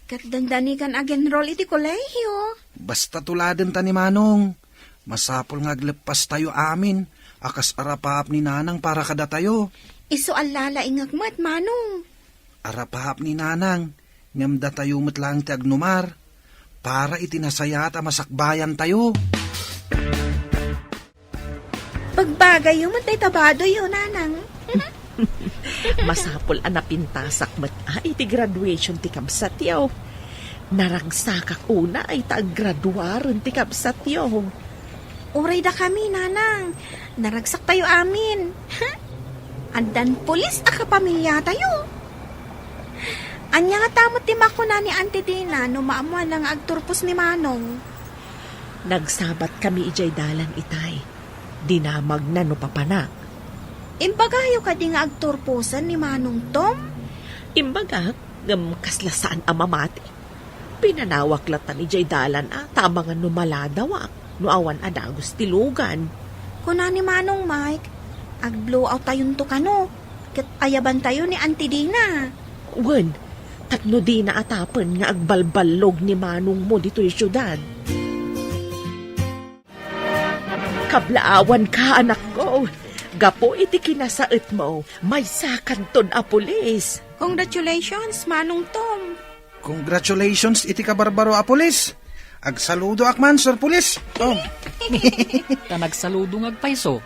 ket dandani kan ag-enroll iti kolehio. Basta tuladenta ni Manong. Masapul nga agleppastayo amin a kas arapaap ni Nanang para kadatayo. Isu a lalaingek met, Manong. Arapaap ni Nanang, ngem datayo met laeng ti agnumar para iti nasayaat a masakbayantayo. Pagbagayyo met dayta badoyyo, Nanang. Masapul a napintasak met a iti graduation ti kabsatyo. Naragsakak unay ta aggraduaren ti kabsatyo. Uray dakami, Nanang. Naragsaktayo amin. Addan pulis a kapamiliatayo. Ania ngata met ti makuna ni Auntie Dina no maammoanna nga agturpos ni Manong? Nagsabatkami idiay dalan itay. Dinamagna no papanak. Imbagayo kadi nga agturposen ni Manong Tom? Imbagak, ngem kasla saan a mamati. Pinanawak latta idiay dalan a, ta amangan no maladawak, no awan a dagus ti lugan. Kuna ni Manong Mike, ag-blowout tayonto kano, ket ayabantayo ni Auntie Dina. Wen, tapno dina atapen nga agbalballog ni manongmo ditoy siudad. Kablaawanka, anakko. Gapu iti kinasaetmo, maysakanton a pulis. Congratulations, Manong Tom. Congratulations iti kabarbaro a pulis. Agsaludoak man, Sir Pulis. Oh. Ta nagsaludo nga agpayso.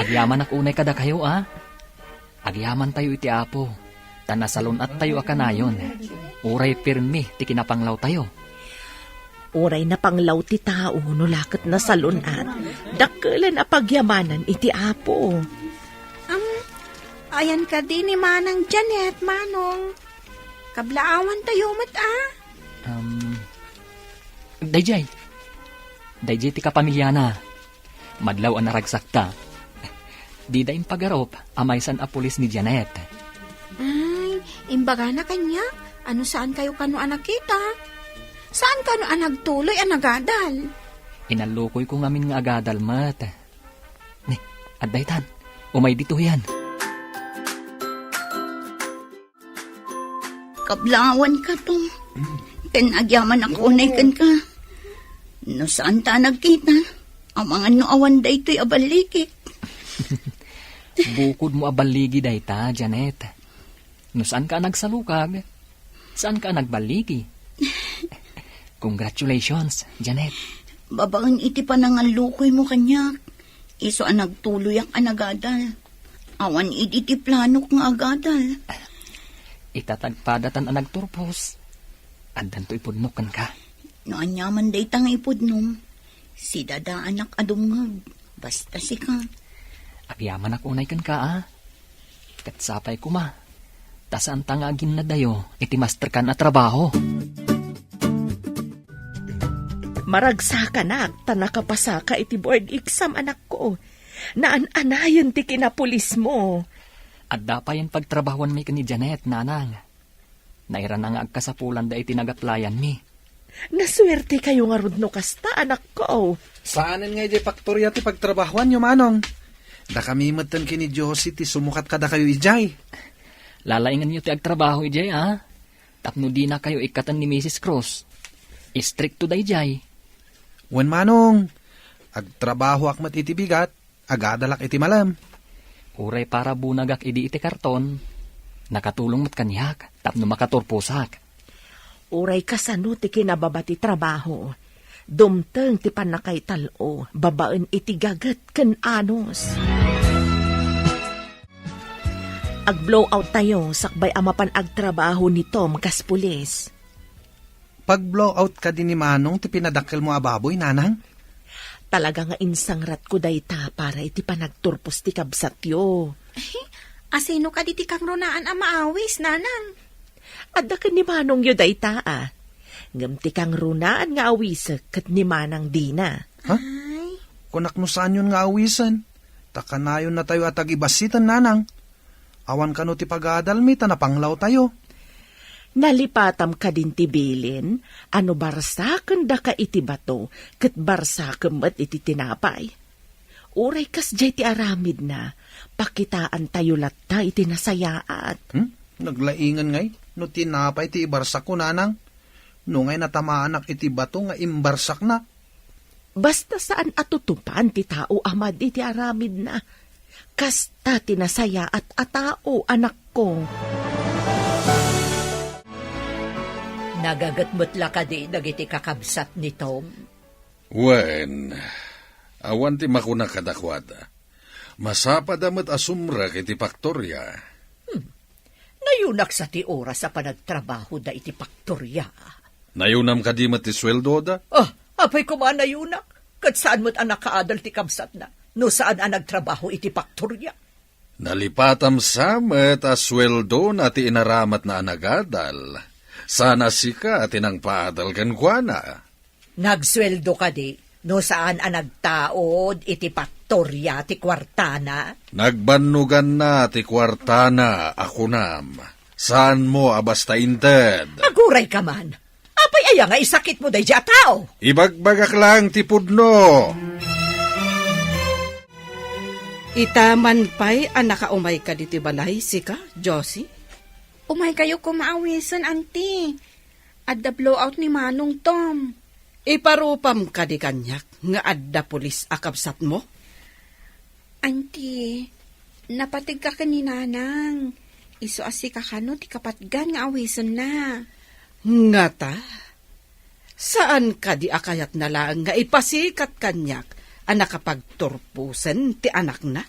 Agyamanak unay kadakayo, a. Agyamantayo iti Apo, ta nasalun-attayo a kanayon. Uray pirmi ti kinapanglawtayo. Uray napanglaw ti tao no la ket nasalun-at, dakkelen a pagyamanan iti Apo. Am, ayan kadi ni Manang Janet, Manong. Kablaawantayo met, a? Um, dayjay. Dayjay ti kapamiliana. Madlaw a naragsakta. Dida impagarup a maysan a pulis ni Janet. Ay, imbagana kaniak a no saankayo kano a nakita. Saan kano a nagtuloy a nagadal? Inallukoyko ngamin nga agadal met. Ni, adda itan. Umay ditoyan. Kablaawanka, Tom. Ken agyamanak unay kenka. No saanta a nagkita, amangan no awan daytoy a balligik. Bukodmo a balligi dayta, Janet. No saanka a nagsalukag, saanka a nagballigi. Congratulations, Janet. Babaen iti panangallukoymo kaniak, isu a nagtuloyak a nagadal. Awan idi ti planok nga agadal. Ita ta agpadatan a nagturpos, addanto ipudnok kenka. No aniaman dayta nga ipudnom, sidadaanak a dumngeg, basta sika. Agyamanak unay kenka, a. Ket sapay koma, ta saanta nga aginnadayo iti masterkan a trabaho. Maragsakanak ta nakapasaka iti board exam, anakko. Naan-anayen ti kinapulismo. Adda payen pagtrabahuanmi ken ni Janet, nanang. Nairana nga agkasapulanda iti nag-applyanmi. Nasuertekayo ngarud no kasta, anakko. Saanen nga idiay faktoria ti pagtrabahuanyo, manong. Dakami metten ken ni Josie ti sumukat kadakayo idiay. Lalaingenyo ti agtrabaho idiay, a? Tapno dinakayo ikkaten ni Misis Cruz. Istrikto daydiay. Wen, manong, agtrabahoak met iti bigat, agadalak iti malem. Uray para bunagak idi iti karton, nakatulong met kaniak tapno makaturposak. Uray kasano ti kinababa ti trabaho, dumteng ti pannakaital-o babaen iti gaget ken anus. Ag-blowout tayo sakbay a mapan agtrabaho ni Tom kas pulis. Pag-blowout kadi ni Manong ti pinadakkelmo a baboy, nanang? Talaga nga insangratko dayta para iti panagturpos ti kabsatyo. Asino kadi ti kangrunaan a maawis, nanang? Adda ken ni manongyo dayta, a. Ngem ti kangrunaan nga awisek ket ni Manang Dina. Ha? Ay. Kunak no saanyon nga awisen, ta kanayonnatayo a tagibassiten, nanang. Awan kano ti pagadalmi ta napanglawtayo. Nalipatam kadin ti bilin a no barsakendaka iti bato ket barsakem met iti tinapay. Uray kasdiay ti aramidna, pakitaantayo latta iti nasayaat. Hmm? Naglaingen ngay no tinapay ti ibarsakko, nanang. No ngay natamaanak iti bato nga imbarsakna. Basta saan a tutupan ti tao a madi ti aramidna. Kasta ti nasayaat a tao, anakko. Nagaget met la kadi dagiti kakabsat ni Tom? Wen, awan ti makuna kadakuada. Masapada met a sumrek iti paktoria. Hmm. Nayunak sa ti oras a panagtrabahoda iti paktoria. Nayunam kadi met ti sueldoda? Ah, apay koma nayunak? ket saan met a nakaadal ti kabsatna no saan a nagtrabaho iti paktoria. Nalipatam sa met a sueldona ti inaramatna a nagadal. Saan a sika ti nangpaadal kenkuana. Nagsueldo kadi no saan a nagtaud iti paktoria ti kuartana? Nagbannoganna ti kuartana a kunam. Saanmo a basta inted. Aguray ka man. Apay aya nga isakitmo daydi a tao? Ibagbagak laeng ti pudno. Ita man pay a nakaumayka ditoy balay, sika, Josie? Umaykayo koma awisen, Auntie. Adda blowout ni Manong Tom. Iparupam kadi kaniak nga adda pulis a kabsatmo? Auntie, napategka ken ni Nanang. Isu a sika kano ti kapatgan nga awisenna. Ngata? Saan kadi a kayatna laeng nga ipasikat kaniak a nakapagturposen ti anakna?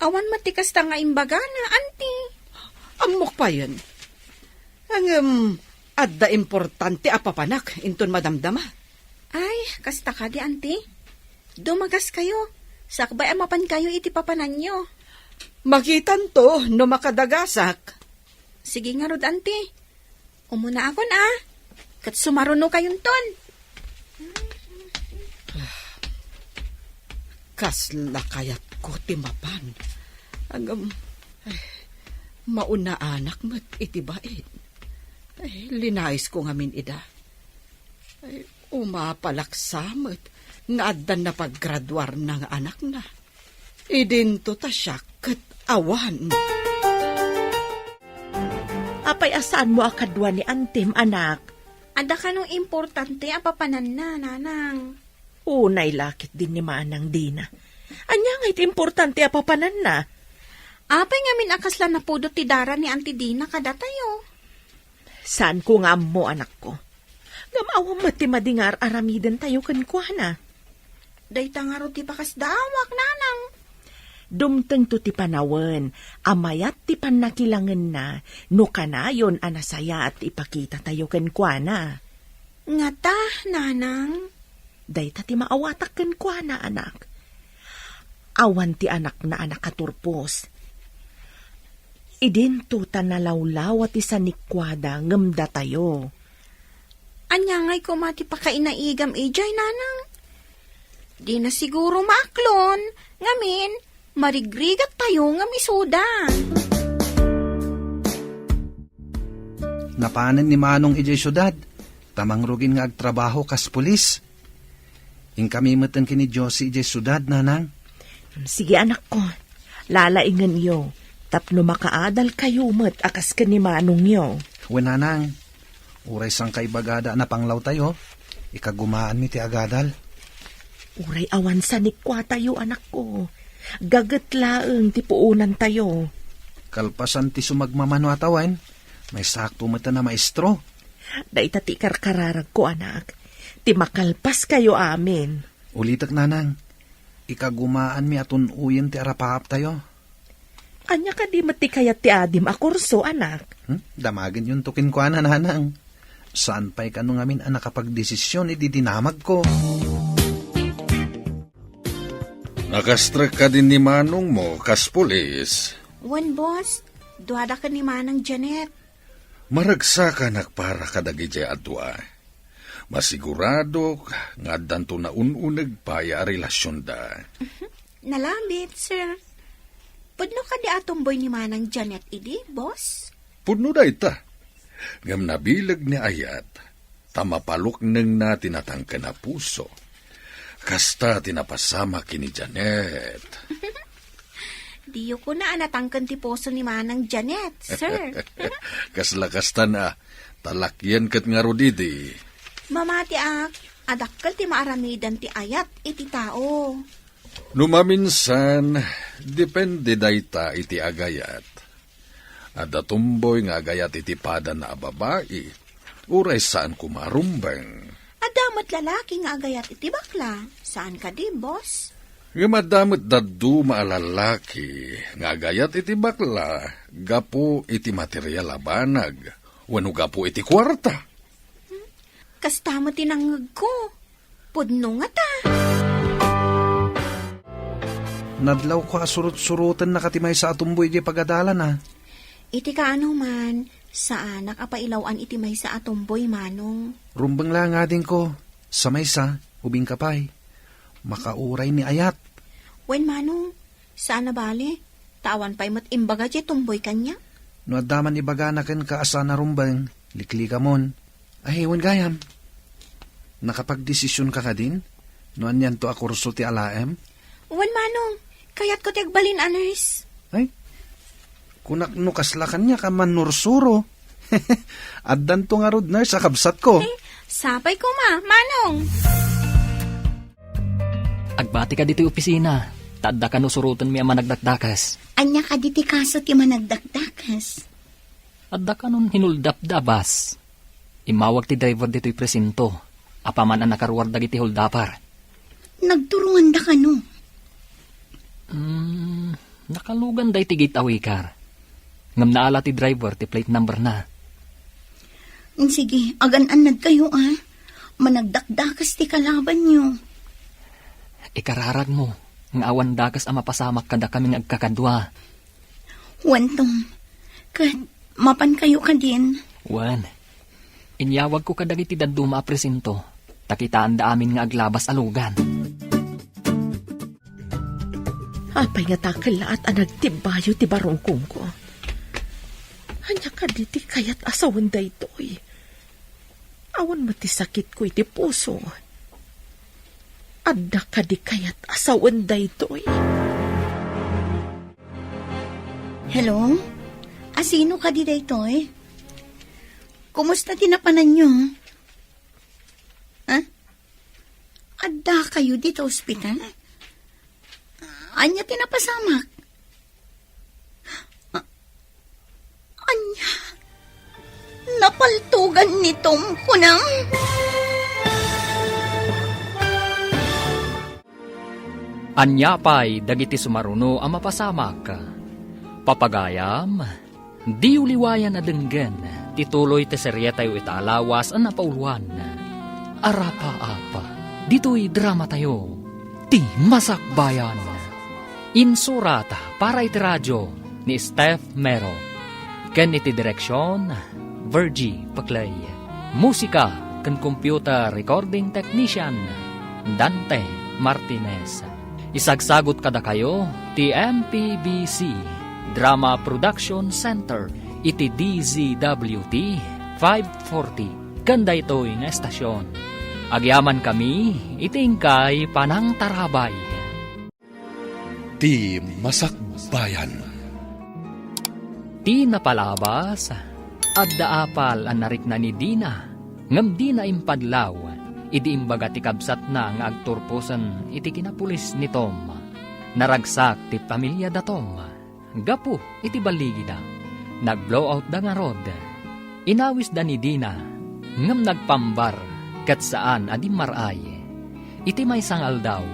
Awan met ti kasta nga imbagana, Auntie. Ammok payen. Ngem, adda importante a papanak inton madamdama. Ay, kasta kadi, Auntie? Dumagaskayo. Sakbay a mapankayo iti papananyo. Makitanto no makadagasak. Sige ngarud, Auntie. Umunaakon, a. Ket sumarunokayonton. Kasla kayatko ti mapan. Ngem, ay, maunaanak met iti bain. Ay, linayisko ngamin ida. Ay, umapalak sa met nga addan napaggraduarna nga anakna. Idinto ta siak ket awan. Apay a saanmo a kadua ni Antem, anak? Adda kano importante a papananna, Nanang? Unay la ketdin ni Manang Dina. Ania ngay ti importante a papananna? Apay ngamin a kasla napudot ti dara ni Auntie Dina kadatayo? Saanko nga ammo, anakko. Ngem awan met ti madi nga ar-aramidentayo kenkuana. Dayta ngarud ti pakasdaawak, Nanang. Dumtengto ti panawen a mayat ti pannakilangenna no kanayon a nasayaat ti ipakitatayo kenkuana. Ngata, Nanang? Dayta ti maawatak kenkuana, anak. Awan ti anakna a nakaturpos. Idinto ta nalawlawa ti sanikuada ngem datayo. Ania ngay koma ti pakainaigam idiay, Nanang? Dina siguro maaklon, ngamin, marigrigattayo ngem isuda. Napanen ni Manong idiay siudad, ta mangrugin nga agtrabaho kas pulis. Inkami met ken ni Josie idiay siudad, Nanang. Sige, anakko. Lalaingenyo, tapno makaadalkayo met a kas ken ni manongyo. Wen, Nanang. Uray sangkaibagada a napanglawtayo, ikagumaanmi ti agadal. Uray awan sanikuatayo, anakko. Gaget laeng ti puonantayo. Kalpasan ti sumagmamano a tawen, maisakto met a maestro. Dayta ti ikarkararagko, anak. Ti makalpaskayo amin. Ulitek, Nanang. Ikagumaanmi a tun-oyen ti arapaaptayo. Ania kadi met ti kayat ti adim a kurso, anak? Hmm? Damagenyonto kenkuana, Nanang. Saan pay kano ngamin a nakapagdesisyon idi dinamagko. Nakastrek kadi ni manongmo kas pulis? Wen, boss. Duada ken ni Manang Janet. Maragsakanak para kadagidiay a dua. Masiguradok nga addanto naun-uneg pay a relasionda. Nalabit, sir. Pudno kadi a tumboy ni Manang Janet idi, boss? Pudno dayta. Ngem nabileg ni Ayat, ta mapaluknengna ti natangken a puso. Kasta ti napasamak ken ni Janet. Diyo kuna a natangken ti puso ni Manang Janet, sir. Kasla kasta na, talakian ket ngarud idi. Mamatiak, a dakkel ti maaramidan ti Ayat iti tao. No maminsan, depende dayta iti agayat. Adda tumboy nga agayat iti padana a babai, uray saan koma a rumbeng. Adda met lalaki nga agayat iti bakla, saan kadi, boss? Ngem adda met dadduma a lalaki nga agayat iti bakla gapu iti material a banag wenno gapu iti kuarta. Kasta met ti nangngegko. Pudno ngata. Nadlawko a surot-surotenna ka ti maysa a tumboy idiay pagadalana. Iti kaano man, saanak a pailaw-an iti maysa a tumboy, Manong. Rumbeng la ngarud kenka, sa maysa, ubingka pay. Makauray ni ayat. Wen, Manong, saan a bale. Ta awan pay met imbaga diay tumboy kaniak. No adda man ibagana kenka a saan a rumbeng, liklikamon. Ay, wen gayam. Nakapagdesisionka kadin? No anianto a kurso ti alaem? Wen, Manong. Kayatko ti agbalin a nurse. Ay, kunak no kasla kaniak a mannursuro. Addanto ngarud nurse a kabsatko. Eh, sapay koma, Manong. Agbati ka ditoy opisina, ta adda kano surotenmi a managdakdakes. Ania kadi ti kaso ti managdakdakes? Adda kanon hinuldapda a bus. Immawag ti driver ditoy presinto, apaman a nakaruar dagiti holdapper. Nagturonganda kano? Hmm, nakalugan daytoy gate a wicker. Ngem naala ti driver ti plate number na. Sige, agan-annadkayo, a. Managdakdakes ti kalabanyo. Ikararagmo nga awan dakes a mapasamak kadakami nga agkakadua. Wen, Tom, ket mapankayo kadin? Wen, inyawagko kadagiti dadduma a presinto, ta kitaanda amin nga aglabas a lugan. Apay nga ta kellaat a nagtimbayo ti barukongko? Ania kadi ti kayat a sawen daytoy? Awan met ti sakitko iti puso. Adda kadi kayat a sawen daytoy? Hello? Asino kadi daytoy? Kumusta ti napananyo? Ha? Adda kayo dita ospital? Ania ti napasamak? A-, ania? Napaltogan ni Tom, kunam? Ania pay dagiti sumaruno a mapasamak? Papagayam, diyo liwayan a denggen ti tuloy ti serietayo ita a lawas a napauluan. Arapaap, ditoy dramatayo, Ti Masakbayan. Insurat para iti radio ni Steph Mero, ken iti direksion, Virgie Paclay. Musika ken computer recording technician, Dante Martinez. Isagsagut kadakayo ti M P B C Drama Production Center iti D Z W T five forty ken daytoy nga estasion. Agyamankami iti inkay panangtarabay. Ti Masakbayan. Ti napalabas, adda apal a narikna ni Dina, ngem dina impadlaw idi imbaga ti kabsatna nga agturposen iti kinapulis ni Tom. Naragsak ti pamiliada Tom gapu iti balligida. Nag-blowoutda ngarud. Inawisda ni Dina, ngem nagpambar ket saan a dimmar-ay. Iti maysa nga aldaw,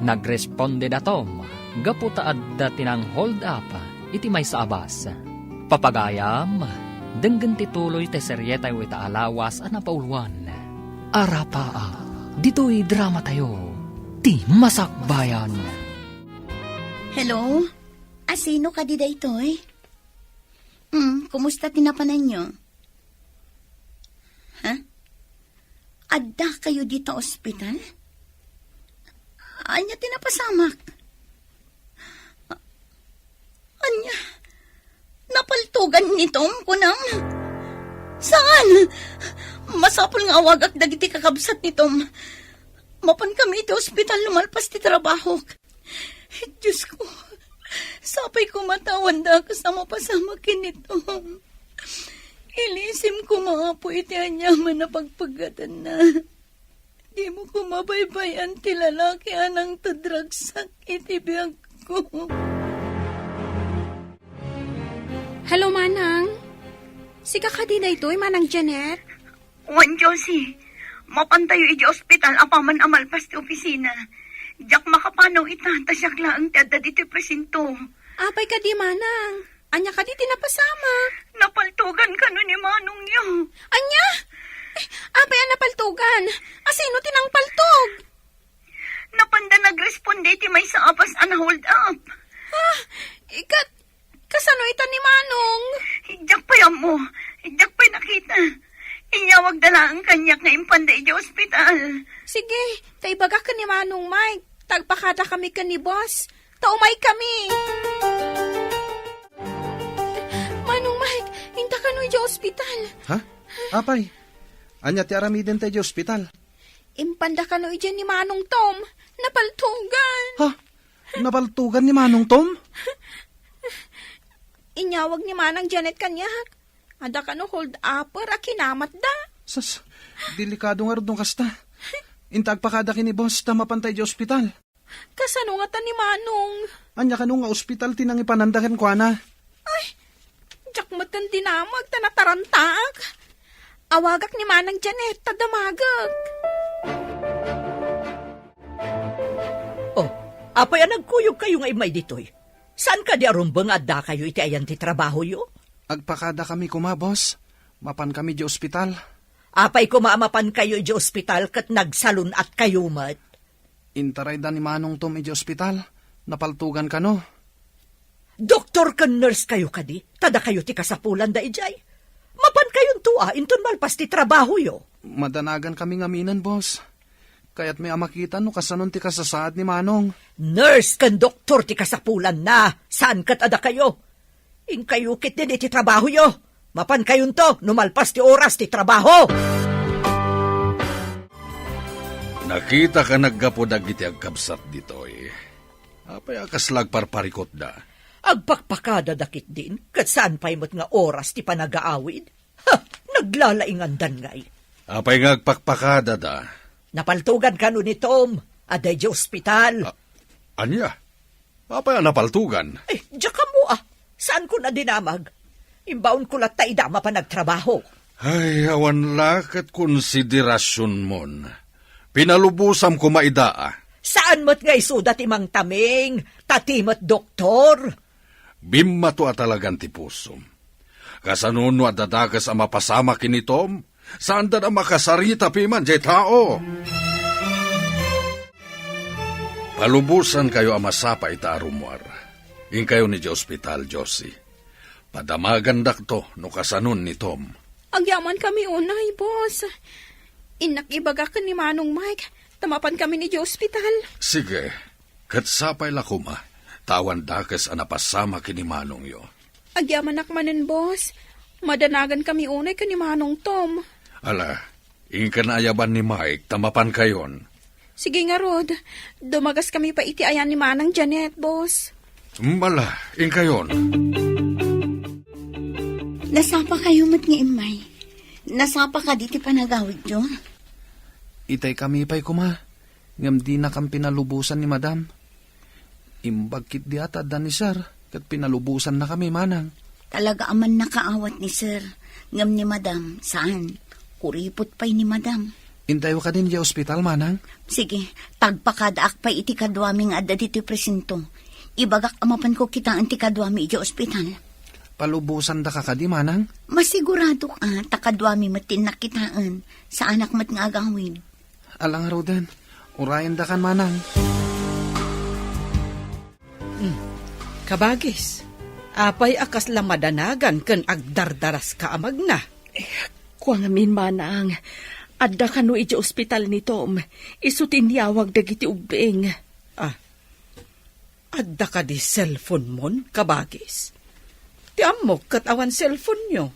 nagresponde da Tom gapu ta adda ti nang-hold up iti maysa a bus. Papagayam, denggen ti tuloy ti serietayo ita a lawas a napauluan. Arapaap, ditoy dramatayo, Ti Masakbayan. Hello? Asino kadi daytoy? Hmm, kumusta ti napananyo? Ha? Adda kayo dita ospital? Ania ti napasamak? A-, ania? Napaltogan ni Tom, kunam? Saan? Masapul nga awagak dagiti kakabsat ni Tom. Mapan kami iti ospital no malpas ti trabahok. Diosko, sapay koma ta awan dakes a mapasamak ken ni Tom. Ilisim koma, Apo, iti aniaman a pagpeggetanna. Dimo koma baybay-an ti lalaki a nangtedragsak iti biagko. Hello, Manang. Sika kadi daytoy, Manang Janet? Wen, Josie, mapantayo idiay ospital apaman a malpas ti opisina. Diak makapanaw ita, ta siak laeng ti adda ditoy presinto. Apay kadi, Manang? Ania kadi ti napasamak? Napaltogan kano ni manongyo. Ania? Eh, apay a napaltogan? Asino ti nangpaltog? Napanda nagresponde iti maysa a bus a na-hold up. Oh, diak pay nakita. Inyawagda laeng kaniak nga impanda idiay ospital. Sige, ta ibagak ken ni Manong Mike, ta agpakadakami ken ni Boss, ta umaykami. Manong Mike, inta kano idiay ospital? Ha? Apay, ania ti aramidenta idiay ospital? Impanda kano idiay ni Manong Tom. Napaltugan. Ha? Napaltugan ni Manong Tom? Inyawag ni Manang Janet kaniak. Adda kano hold-upper a kinamatda. Sus, delikado ngarud no kasta. Inta agpakada ken ni Boss ta mapanta idiay ospital. Kasano ngata ni Manong? Ania kano nga ospital ti nangipananda kenkuana? Ay, diak met ken dinamag ta natarantaak. Awagak ni Manang Janet ta damagek. Oh, apay a nagkuyogkayo nga immay ditoy? Saan kadi a rumbeng nga addakayo iti ayan ti trabahoyo? Agpakadakami koma, boss. Mapankami idiay ospital. Apay koma a mapankayo idiay ospital ket nagsalun-atkayo met? Intarayda ni Manong Tom idiay ospital. Napaltugan kano. Doktor ken nurse kayo kadi? Ta dakayo ti kasapulanda idiay. Mapankayonto a inton malpas ti trabahoyo. Madanagankami ngaminen, boss. Kayatmi a makita no kasanon ti kasasaad ni Manong. Nurse ken doktor ti kasapulanna, saan ket a dakayo. Inkayo ketdin iti trabahoyo. Mapankayonto no malpas ti oras ti trabaho. Nakita ka naggapu dagiti agkabsat ditoy. Apay a kasla agparparikutda? Agpakpakadada ketdin, ket saan pay met nga oras ti panagaawid? Ha! Naglalaingandan ngay. Apay nga agpakpakadada? Napaltugan kano ni Tom, adda idiay ospital. A-, ania? Apay a napaltugan? Eh, diak ammo a. Saanko a dinamag? Imbaonko latta ida mapan agtrabaho. Ay, awan la ket konsiderasionmon. Pinalubosam koma ida a. Saan met nga isuda ti mangtaming, ta ti met doktor? Bimmato a talagan ti pusom. Kasano no adda dakes a mapasamak ken ni Tom? Saanda a makasarita piman diay tao. Palubosankayo a masapa ita a rummuar. Inkayon idiay ospital, Josie. Padamagandakto no kasanon ni Tom. Agyamankami unay, boss. Innak ibaga ken ni Manong Mike, ta mapankami idiay ospital. Sige, ket sapay la koma, ta awan dakes a napasamak ken ni manongyo. Agyamanak manen, boss. Madanagankami unay ken ni Manong Tom. Ala, inka naayaban ni Mike ta mapankayon. Sige ngarud, dumagaskami pay iti ayan ni Manang Janet, boss. Ala, inkayon. Nasapakayo met nga immay. Nasapa kadi ti panagawidyo? Itaykami pay koma, ngem dinakam pinalubosan ni Madam. Imbag ketdi a ta adda ni Sir, ket pinalubosannakami, Manang. Talaga a mannakaawat ni Sir, ngem ni Madam, saan. Kuripot pay ni Madam. Intayo kadin idiay ospital, Manang? Sige, ta agpakadaak pay iti kaduami nga adda ditoy presinto. Ibagak a mapanko kitaen ti kaduami idiay ospital. Palubosandaka kadi, Manang? Masiguradok a ta kaduami met ti innak kitaen. Saanak met nga agawid. Ala ngaruden, urayendakan, Manang. Hmm. Kabagis, apay a kasla madanagan ken agdardaraska a magna? Eh, kua ngamin, Manang, adda kano idiay ospital ni Tom. Isu ti inyawag dagiti ubbing. Ah, adda kadi cellphone-mon, kabagis? Ti ammok ket awan cellphone-yo.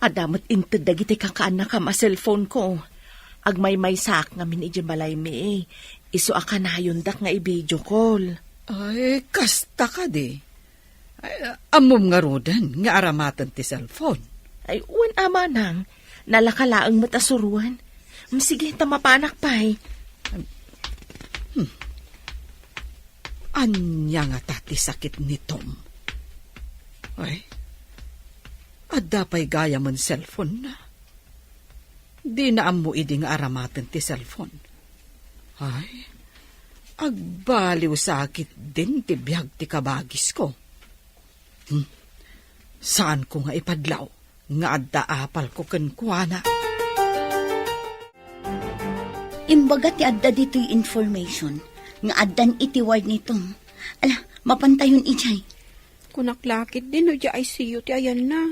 Adda met inted dagiti kakaannakam a cellphone-ko. Agmaymaysaak ngamin idiay balaymi. Isu a kanayondak nga i-video call. Ay, kasta kadi. Ay, ammom ngaruden nga aramaten ti cellphone? Ay, wen a, Manang. Nalaka laeng met a suroen. Mm, sige, ta mapanak pay. Hmm. Ania ngata ti sakit ni Tom? Ay, adda pay gayamen cellphone-na. Dina ammo idi nga aramaten ti cellphone. Ay, agbaliw sa ketdin ti biag ti kabagisko. Hmm. Saanko nga ipadlaw nga adda apalko kenkuana. Imbaga ti adda ditoy information nga addan iti ward ni Tom. Ala, mapantayon idiay. Kunak la ketdin no idiay I C U ti ayanna.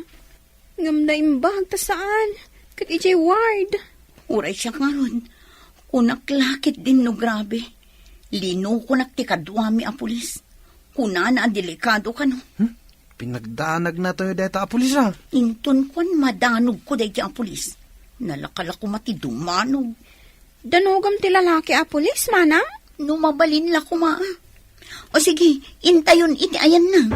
Ngem naimbag ta saan, ket idiay ward. Uray siak ngarud, kunak la ketdin no grabe. Linukonak ti kaduami a pulis. Kunana a delikado kano. Hmm? Pinagdanagna tayo dayta a pulis, a. Inton kuan madanogko daydi a pulis. Nalaka la koma ti dumanog. Danogam ti lalaki a pulis, manang? No mabalin la koma, a. O sige, intayon iti ayanna.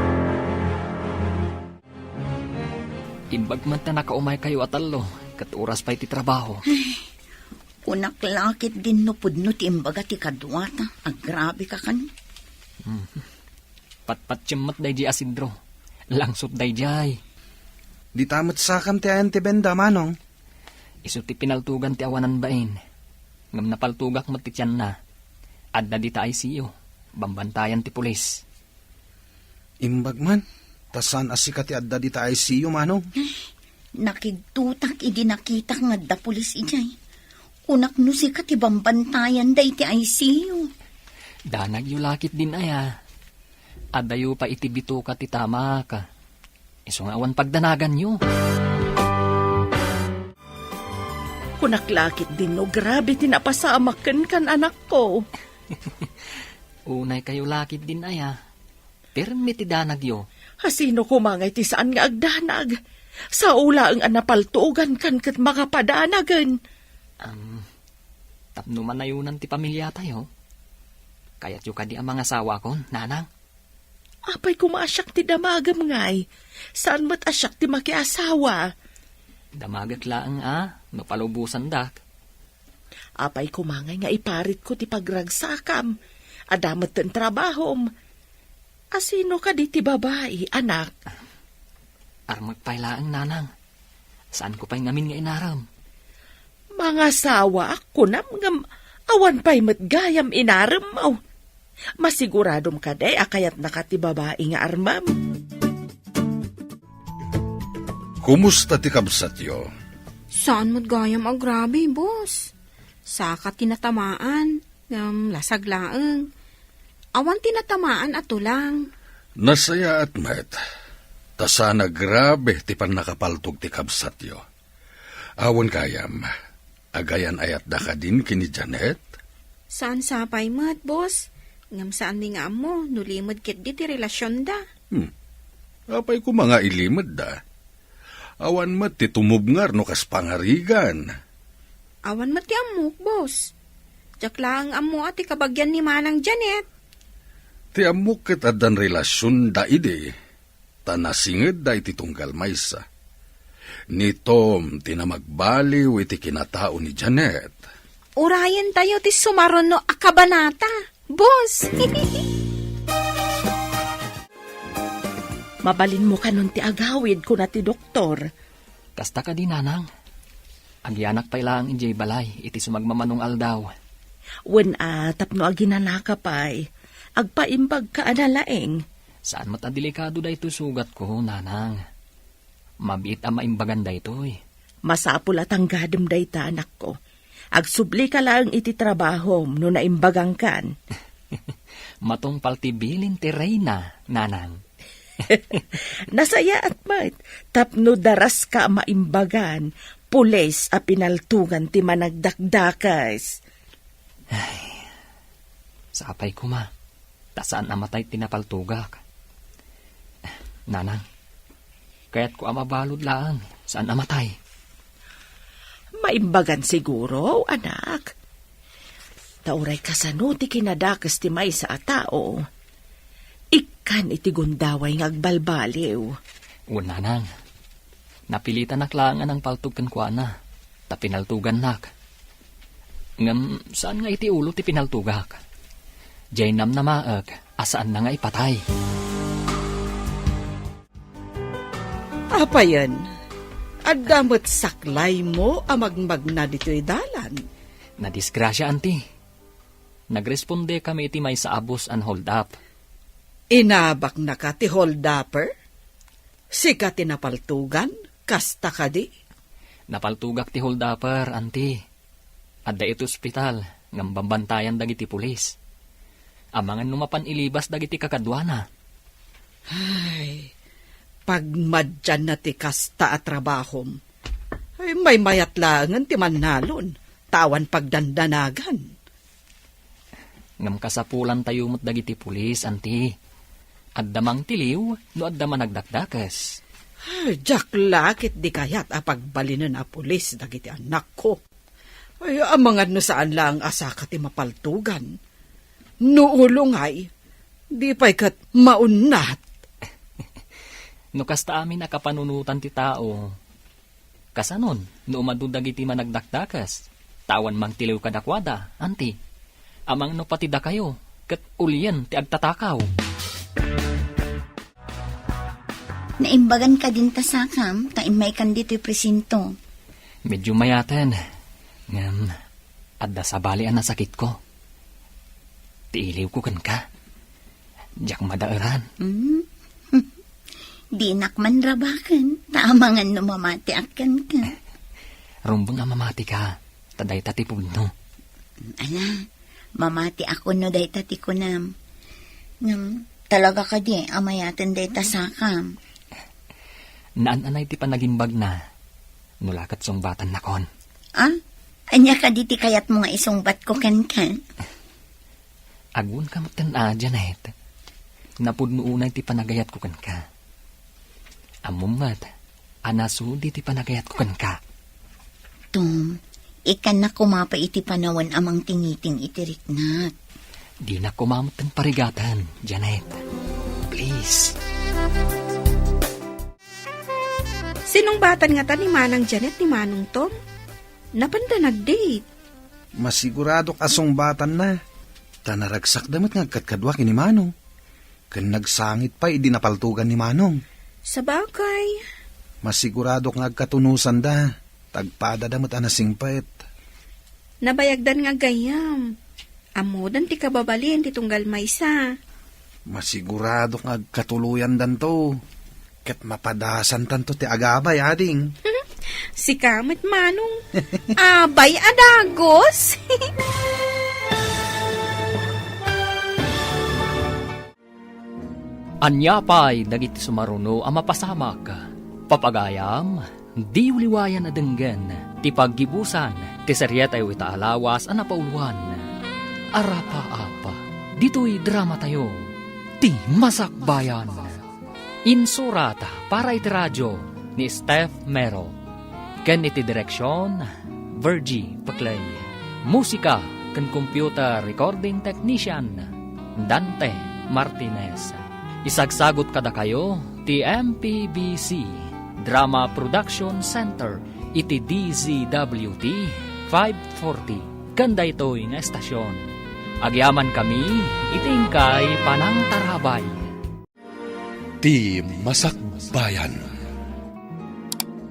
Imbag man ta nakaumaykayo a tallo, ket oras pay ti trabaho. Ay, kunak la ketdin no pudno ti imbaga ti kaduata, agrabe ka kan. Hmm. Patpatiem met daydi a sidro. Langsot daydiay. Dita met sakam ti ayan ti benda, manong. Isu ti pinaltugan ti awanan bain. Ngem napaltugak met ti tianna. Adda dita I C U. Bambantayan ti pulis. Imbag man, ta saan a sika ti adda dita I C U, manong? Nakigtotak idi nakitak nga adda pulis idiay. Kunak no sika ti bambantayan daydi I C U. Danagyo la ketdin aya. Addayo pay iti bitoka ti tamak. Isu nga awan pagdanaganyo. Kunak la ketdin no grabe ti napasamak kenka, anakko. Unaykayo la ketdin aya. Pirmi ti danagyo. Asino koma ngay ti saan nga agdanag? Sao laeng a napaltugankan ket makapadanagen. Am, tapno manayonan ti pamiliatayo. Kayatyo kadi a mangasawakon, nanang? Apay koma a siak ti damagem ngay? Saan met a siak ti makiasawa? Damagek laeng a, no palubosandak. Apay koma ngay nga iparitko ti pagragsakam? Adda metten trabahom. Asino kadi ti babai, anak? Armek pay laeng, nanang. Saanko pay ngamin nga inarem. Mangasawaak, kunam, ngem awan pay met gayam inaremmo. Masiguradom kadi a kayatnaka ti babai nga armem? Kumusta ti kabsatyo? Saan met gayam agrabe, boss. Saka ti natamaan, ngem lasag laeng. Awan ti natamaan a tulang. Nasayaat met, ta saan a grabe ti pannakapaltog ti kabsatyo. Awan gayam, agayan-ayatda kadin ken ni Janet? Saan sapay met, boss. Ngem saanmi nga ammo no limed ketdi ti relasionda. Hmm. Apay koma nga ilimedda? Awan met ti tumubngar no kas pangarigan. Awan met ti ammok, boss. Diak laeng ammo a ti kabagian ni Manang Janet. Ti ammok ket addan relasionda idi, ta nasingedda iti tunggal maysa. Ni Tom ti namagbaliw iti kinatao ni Janet. Urayentayo ti sumaruno a kabanata, boss. Mabalinmo kanon ti agawid, kuna ti doktor. Kasta kadi, nanang? Agyanak pay laeng idiay balay iti sumagmamanong aldaw. Wen a, tapno aginanaka pay, agpaimbagka a nalaing. Saan met a delikado daytoy sugatko, nanang. Mabiit a maimbagan daytoy. Masapul a tanggadem dayta, anakko. Agsublika laeng iti trabahom no naimbagangkan. Matungpal ti bilin ti reyna, nanang. Nasayaat met, tapno daraska a maimbagan, pulis a pinaltugan ti managdakdakes. Ay, sapay koma, ta saan a matay ti napaltugak. Nanang, kayatko a mabalud laeng, saan a matay. Maimbagan siguro, anak. Ta uray kasano ti kinadakes ti maysa a tao, ikkan iti gundaway nga agbalbaliw. Wen, nanang, napilitanak laeng a nangpaltog kenkuana, ta pinaltugannak. Ngem saan nga iti ulo ti pinaltugak. Diay namnamaek a saanna nga ipatay. Apayen, adda met saklaymo a magmagna ditoy dalan. Nadisgrasia, anti. Nagrespondekami iti maysa a bus a na-hold up. Inabaknaka ti hold upper? Sika ti napaltugan, kasta kadi? Napaltugak ti hold upper, anti. Adda iti ospital, ngem bambantayan dagiti pulis. Amangan no mapan ilibas dagiti kakaduana. Ay, Pagmadianna ti kasta a trabahom. Ay, maymayat laengen ti mannalon, ta awan pagdandanagan. Ngem kasapulantayo met dagiti pulis, anti. Adda mangtiliw no adda managdakdakes. Ay, diak la ket di kayat a pagbalinen a pulis dagiti anakko. Ay, amangan no saan laeng a saka ti mapaltugan. No ulongay, di pay ket maunnat. No kasta amin a kapanunotan ti tao, kasanon no umadu dagiti managdakdakes, ta awan mangtiliw kadakuada, anti? Amangan no pati dakayo, ket ulien ti agtatakaw. Naimbagan kadin ta sakam, ta immaykan ditoy presinto. Medyo mayaten, ngem adda sabali a nasakitko. Ti iliwko kenka. Diak madaeran. Hmm? Dinak man rabaken, ta amangan no mamatiak kenka. Rumbeng a mamatika, ta dayta ti pudno. Ala, mamatiak no dayta ti kunam. Ngem, talaga kadi a mayaten dayta sakam? Naan-anay ti panagimbagna, no la ket sungbatannakon. Ah? Ania kadi ti kayatmo nga isungbatko kenka? Agunka metten a, Janet. Napudno unay ti panagayatko kenka. Ammom met a nasudi ti panagayatko kenka. Tom, ikkannak koma pay iti panawen a mangtingiting iti riknak. Dinak koma metten parigaten, Janet. Please. Sinungbatan ngata ni Manang Janet ni Manong Tom? Napanda nag-date? Masiguradok a sungbatanna. Ta naragsakda met nga agkadkadua ken ni Manong. Ken nagsangit pay idi napaltugan ni Manong. Sabagay. Masiguradok nga agkatunusanda. Ta agpadada met a nasingpet. Nabayagdan nga aggayam. Ammodan ti kababalin ti tunggal maysa. Masiguradok nga agkatuloyandanto. Ket mapadasantanto ti agabay, ading. Sika met, Manong. Abay a dagus. Ania pay dagiti sumaruno a mapasamak? Papagayam, diyo liwayan a denggen ti paggibusan ti serietayo ita a lawas a napauluan. Arapaap, ditoy dramatayo, Ti Masakbayan. Insurat para iti radio ni Steph Mero. Ken iti direksion, Virgie Peclay. Musika ken computer recording technician, Dante Martinez. Isagsagut kadakayo ti M P B C Drama Production Center iti D Z W T five forty ken daytoy nga estasion. Agyamankami iti inkay panangtarabay. Ti Masakbayan.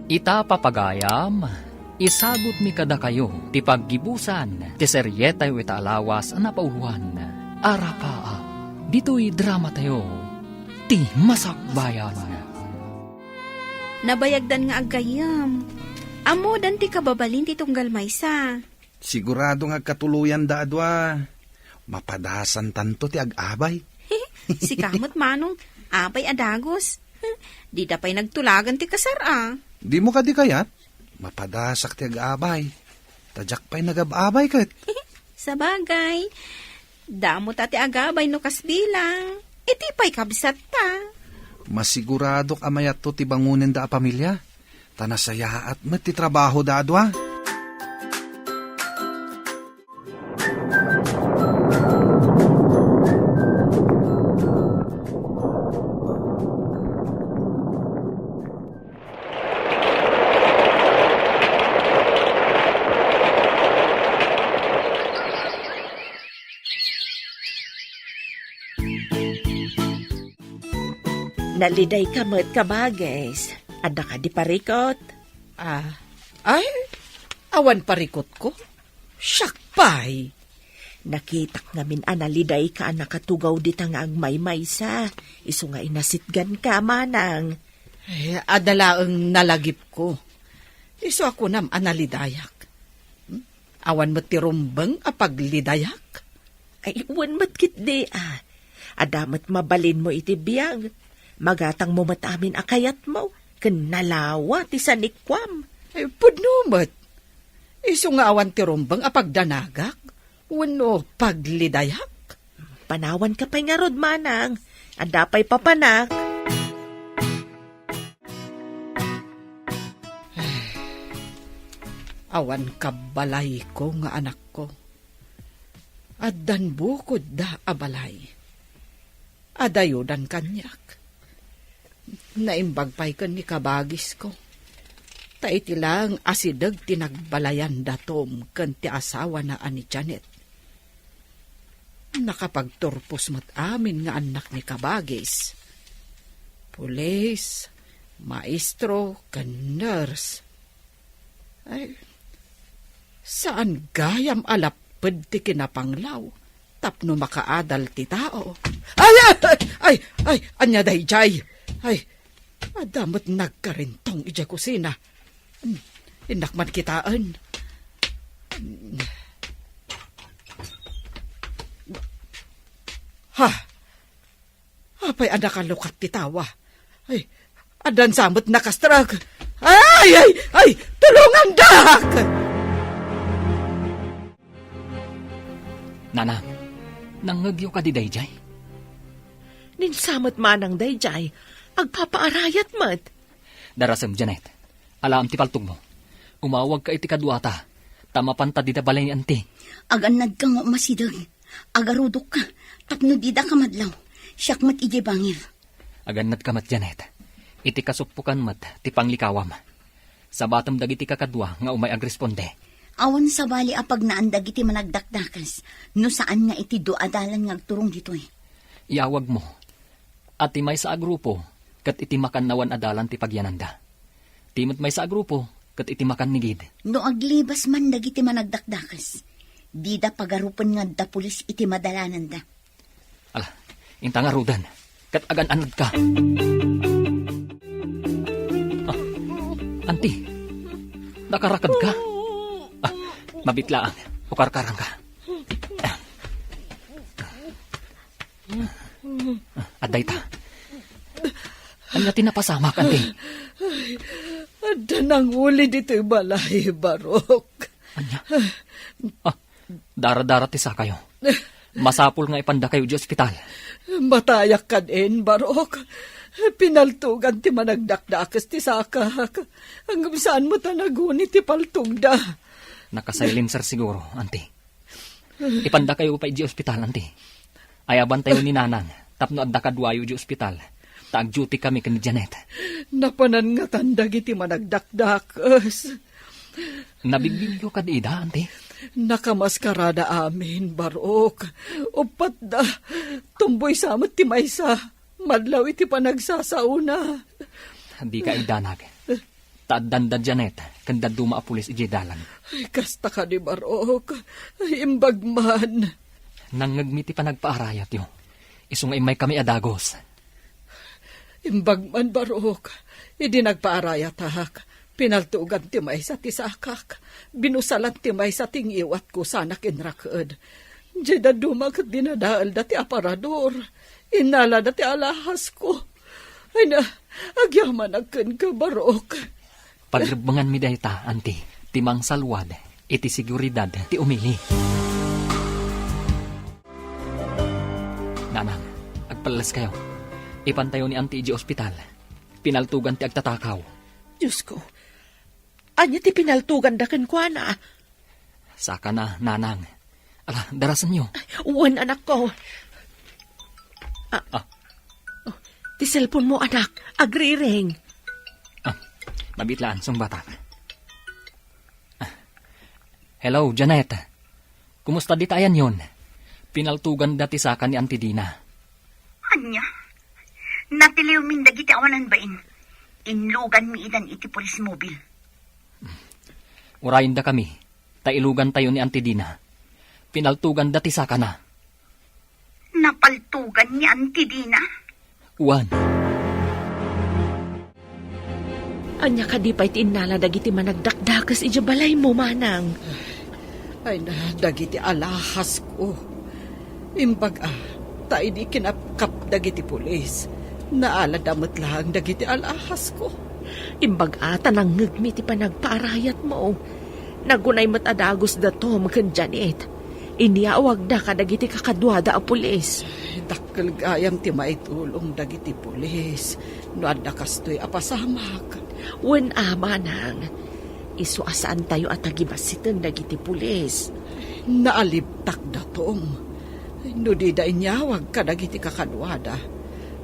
Ita, papagayam, isagutmi kadakayo ti paggibusan ti serietayo ita a lawas a napauluan. Arapaap, ditoy dramatayo, Ti Masakbayan. Nabayagdan nga aggayam. Ammodan ti kababalin ti tunggal maysa. Sigurado nga agkatuloyanda a dua. Mapadasantanto ti ag-abay. Sika met, Manong, abay a dagus. Dida pay nagtulagan ti kasar a. Dimo kadi kayat? Mapadasak ti ag-abay. Ta diak pay nagab-abay ket. Sabagay, damo ta ti agabay no kas bilang. Iti pay kabsatta. Masiguradok a mayatto ti bangonenda a pamilia. Ta nasayaat met ti trabahoda a dua. Nalidayka met, kabagis. Adda kadi parikut? Ah, ay, awan parikutko. Siak pay. Nakitak ngamin a nalidayka a nakatugaw dita nga agmaymaysa, isu nga inasitganka, manang. Eh, adda laeng nalagipko. Isu a kunam a nalidayak. Hmm? Awan met ti rumbeng a paglidayak? Ay, wen met ketdi, a. Adda met mabalinmo iti biag. Magatangmo met amin a kayatmo, ken nalawa ti sanikuam. Ay, pudno met. Isu nga awan ti rumbeng a pagdanagak, wenno paglidayak. Panawanka pay ngarud, manang. Adda pay papanak. Awan kabbalayko nga anakko. Addan bukodda a balay. Adayodan kaniak. Naimbag pay ken ni kabagisko. Ta iti laeng asideg ti nagbalayan da Tom ken ti asawana a ni Janet. Nakapagturpos met amin nga annak ni kabagis. Pulis, maestro, ken nurse. Ay, saan gayam a lapped ti kinapanglaw tapno makaadal ti tao. Ay, ay, ay, ay, ay, ania daydiay? Ay, adda met nagkarintong idiay kusina. Hmm, innak man kitaen. Ha? Apay a nakalukat ti tawa? Ay, addan sa met nakastrek. Ay, ay, ay, tulongandak! Nanang, nangngegyo kadi daydiay? Ninsamet manang daydiay, agpapaarayat met. Darasem, Janet. Alaem ti paltogmo. Umawagka iti kaduata, ta mapanta dida balay ni Anti. Agannadka nga umasideg. Agarudokka, tapno didaka madlaw. Siak met idiay bangir. Agannadka met, Janet. Iti kasuppokan met ti panglikawam. Sabatem dagiti kakadua nga umay agresponde. Awan sabali a pagnaan dagiti managdakdakes no saan nga iti dua a dalan nga agturong ditoy. Iyawagmo a ti maysa a grupo ket iti makannawan a dalan ti pagyananda. Ti met maysa a grupo ket iti makannigid. No aglibas man dagiti managdakdakes, dida pagarupen nga adda pulis iti madalananda. Ala, inta ngaruden, ket agan-anadka. Ah, Anti, nakarakedka? Ah, mabitlaang, ukarkarangka. Ah, adda ita. Ania ti napasamak, Anti? Ay, adda nanguli ditoy balay, Barok. Ania? Ah, Dara-dara ti sakayo. Masapul nga ipandakayo idiay ospital. Matayak kadin, Barok. Pinaltugan ti managdakdakes ti sakak. Ngem saan met a naguni ti paltogda. Nakasilenser siguro, Anti. Ipandakayo pay idiay ospital, Anti. Ayabantayo ni Nanang tapno adda kaduayo idiay ospital, ta agdutikami ken ni Janet. Napanan ngatan dagiti managdakdakes. Nabigbigyo kadi ida, Anti? Nakamaskarada amin, Barok. Uppat da, tumboy sa met ti maysa. Madlaw iti panagsasaona. Dika idanag. Ta addanda Janet ken dadduma a pulis idiay dalan. Ay, kasta kadi, Barok. Ay, imbag man. Nangngegmi ti panagpaarayatyo. Isu nga immaykami a dagus. Imbag man, Barok. Idi nagpaarayatak, pinaltugan ti maysa ti sakak. Binusalan ti maysa ti ngiwatko sanak inraked. Diay dadduma ket dinadaelda ti aparador. Innalada ti alahasko. Ay na, agyamanak kenka, Barok. Pagrebbenganmi dayta, Anti, ti mangsalwad iti seguridad ti umili. Nanang, agpelleskayo. Ipantayo ni Anti idiay ospital. Pinaltugan ti agtatakaw. Diosko, ania ti pinaltuganda kenkuana? Sakana, Nanang. Ala, darasenyo. Wen, anakko. Ah, Ah. Oh, ti cellphone mo, anak. Agriring. Ah, mabitlaan, sungbatak. Ah. Hello, Janet. Kumusta dita ayanyon? Pinaltuganda ti saka ni Auntie Dina. Ania? Natiliwmin dagiti awanan bain. Inluganmi idan iti police mobile. Urayendakami, ta ilugantayo ni Auntie Dina. Pinaltuganda ti sakana. Napaltugan ni Auntie Dina? Wen. Ania kadi pay ti innala dagiti managdakdakes idiay balaymo, manang? Ay na, dagiti alahasko. Imbag a, ta idi kinapkap dagiti pulis, Naalada met laeng dagiti al'ahasko. Imbag-a ta nangngegmi ti panagpaarayatmo. Nagunay met a dagusda Tom ken Janet. Inyawagda kadagiti kakaduada a pulis. Dakkel gayam ti maitulong dagiti pulis no adda kastoy a pasamak. Wen a, manang. Isu a saantayo a tagibassiten dagiti pulis. Naalibtakda, Tom. No dida inyawag kadagiti kakaduada,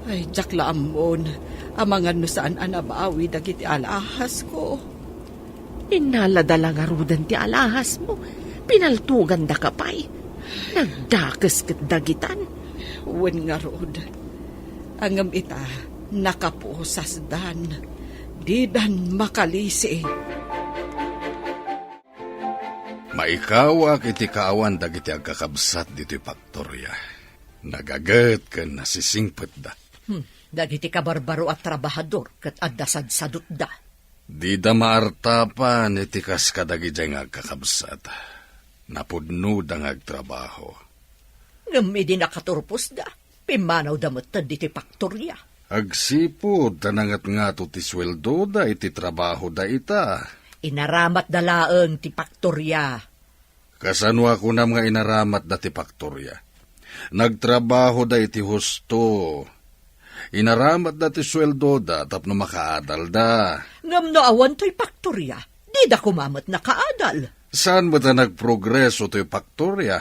ay, diak la ammon amangan no saan a nabawi dagiti al'ahasko. Innalada la ngaruden ti al'ahasmo. Pinaltogandaka pay. Nagdakes ket dagitan. Wen ngarud. Ngem ita, nakapusasdan. Didan makalisi. Maikawak iti kaawan dagiti agkakabsat ditoy faktoria. Nagaget ken nasisingpetda. Hmm, dagiti kabarbaro a trabahador ket adda sadsadutda. Dida maartapan iti kas kadagidiay nga agkakabsat. Napudnoda nga agtrabaho. Ngem idi nakaturposda, pimmanawda metten ditoy faktoria. Agsipud ta nangatngato ti sueldoda iti trabahoda ita. Inaramatda laeng ti faktoria. Kasano a kunam nga inaramatda ti faktoria? Nagtrabahoda iti husto. Inaramatda ti sueldoda tapno makaadalda. Ngem no awan toy faktoria, dida koma met nakaadal. Saan met a nagprogreso toy faktoria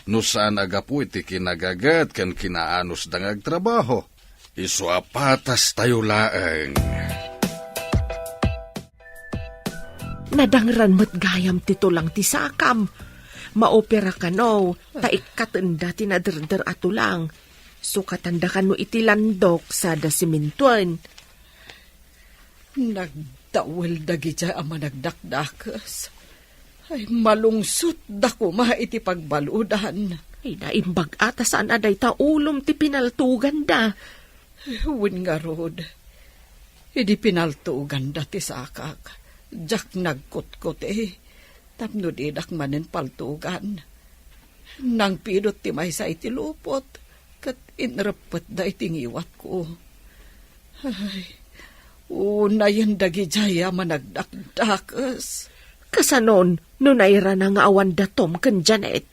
no saan a gapu iti kinagaget ken kinaanusda nga agtrabaho? Isu a patastayo laeng. Nadangran met gayam ti tulang ti sakam. Maopera kano, ta ikkatenda ti naderder a tulang. Sukatanda kano iti landok sada simintoen. Nagdawel dagidiay a managdakdakes. Ay, malungsotda koma iti pagbaludan. Ay, naimbag-a ta saan a dayta ulom ti pinaltoganda. Wen ngarud, idi pinaltoganda ti sakak, diak nagkutkuti, tapno didak manen paltogan. Nangpidot ti maysa iti lupot, ket inreppetda iti ngiwatko. Ay, unayen dagidiay a managdakdakes. Kasanon no nairana nga awan da Tom ken Janet?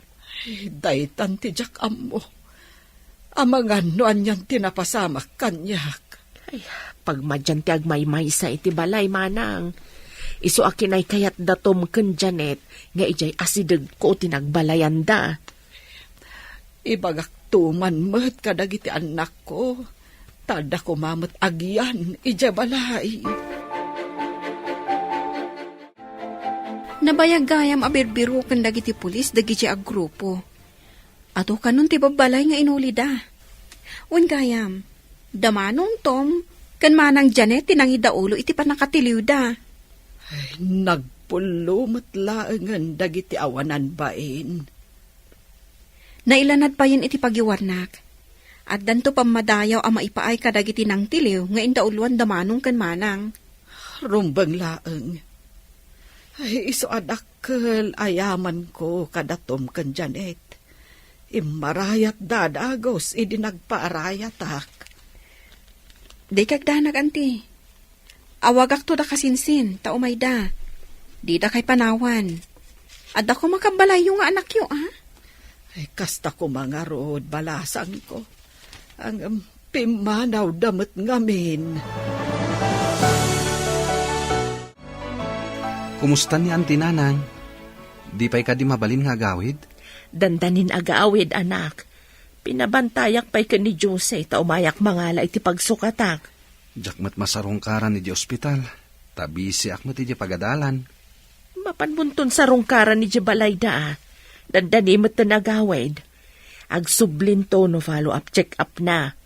Ay, daytan ti diak ammo. Amangan no anian ti napasamak kaniak. Ay, pagmadian ti agmaymaysa iti balay, manang. Isu a kinaykayat da Tom ken Janet nga idiay asidegko ti nagbalayanda. Ibagakto man met kadagiti annakko, ta adda koma met agian idiay balay. Nabayag gayam a birbiroken dagiti pulis dagiti a grupo. Adu kanon ti babbalay nga inulida. Wen gayam, da Manong Tom ken Manang Janet ti nangidaulo iti pannakatiliwda. Ay, nagpullo met laengen dagiti awanan bain. Nailanad payen iti pagiwarnak. Addanto pammadayaw a maipaay kadagiti nangtiliw nga indauloan da Manong ken Manang. Rumbeng laeng. Ay, isu a dakkel a yamanko kada Tom ken Janet. Immarayatda a dagus idi nagpaarayatak. Dikay agdanag, anti. Awagakto da kasinsin, ta umayda. Didakay panawan. Adda koma kabbalayyo nga anakyo, a? Ay, kasta koma ngarud, balasangko. Ngem pimmanawda met ngamin. Kumusta ni Auntie, Nanang? Di pay kadi mabalin nga agawid? Dandanin agawid, anak. Pinabantayak pay ken ni Jose ta umayak mangala iti pagsukatak. Diak met masarungkaran idiay ospital, ta bisiak met idiay pagadalan. Mapan monton sarungkaran idiay balayda, a. Dandani metten agawid. Agsublinto no follow-up check-up na.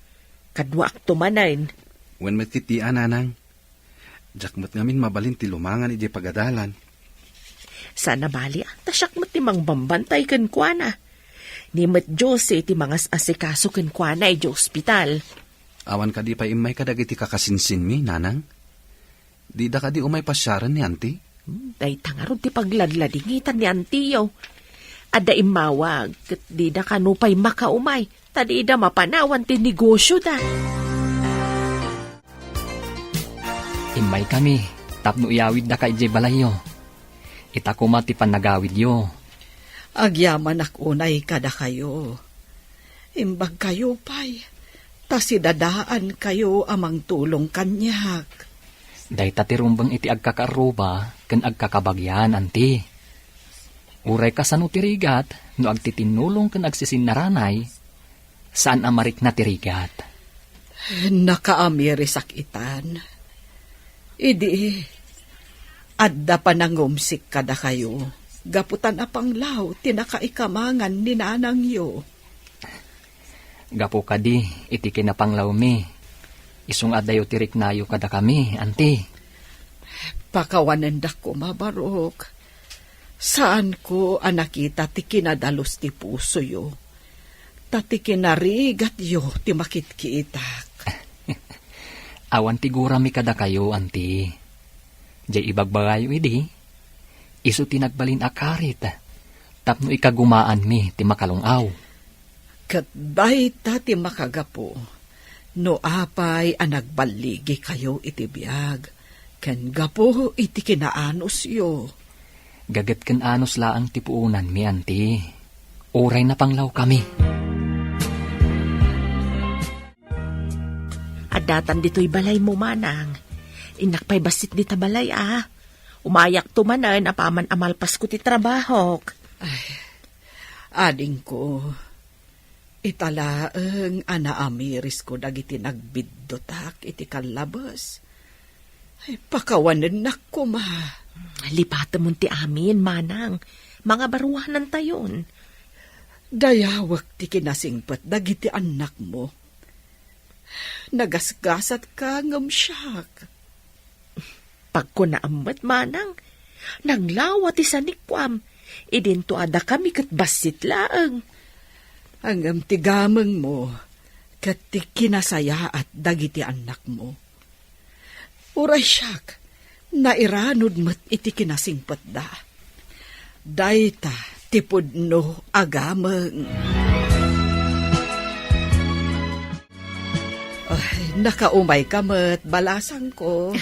Kaduaakto manen. Wen met iti a, Nanang. Diak met ngamin mabalin ti lumangan idiay pagadalan. Saan a bali, a, ta siak met ti mangbambantay kenkuana. Ni met Jose ti mangas-asikaso kenkuana idiay ospital. Awan kadi pay immay kadagiti kakasinsinmi, Nanang? Dida kadi umay pasiaren ni Auntie? Hmm, dayta ngarud ti pagladladingitan ni Auntie-yo. Adda immawag, ket dida kano pay makaumay, ta dida mapanawan ti negosioda. Immaykami tapno iyawiddaka idiay balayyo. Ita koma ti pannagawidyo. Agyamanak unay kadakayo. Imbagkayo pay, ta sidadaankayo a mangtulong kaniak. Dayta ti rumbeng iti agkakaarruba ken agkakabagian, anti. Uray kasano ti rigat no agtitinnulong ken agsisinnaranay, saan a marikna ti rigat. Nakaamirisak itan. Idi, adda panangumsik kadakayo, gapu ta napanglaw ti nakaikamangan ni nanangyo. Gapu kadi iti kinapanglawmi, isu nga addayo ti riknayo kadakami, anti. Pakawanendak koma, Barok. Saanko a nakita ti kinadalus ti pusoyo, ta ti kinarigatyo ti makitkitak. Awan ti gurami kadakayo, anti. Jay ibagbagayo idi, isu ti nagbalin a karit tapno ikagumaanmi ti makalung-aw. Ket dayta ti makagapu no apay a nagballigikayo iti biag ken gapu iti kinaanusyo. Gaget ken anus laeng ti puonanmi, anti. Uray napanglawkami. Addatan ditoy balaymo, manang. Innak pay bassit dita balay, a. Umayakto manen apaman a malpasko ti trabahok. Ay, adingko, ita laeng a naamirisko dagiti nagbiddutak iti kallabes. Ay, pakawanennak koma. Lipatemon ti amin, manang. Mangabaruanantayon. Dayawek ti kinasingpet dagiti annakmo. Nagasgasatka ngem siak. Pagkunaam met, manang, naglawa ti sanikuam, idinto a dakami ket bassit laeng. Ngem ti gamengmo ket ti kinasayaat dagiti annakmo. Uray siak, nairanod met iti kinasingpetda. Dayta ti pudno a gameng. Ay, nakaumayka met, balasangko.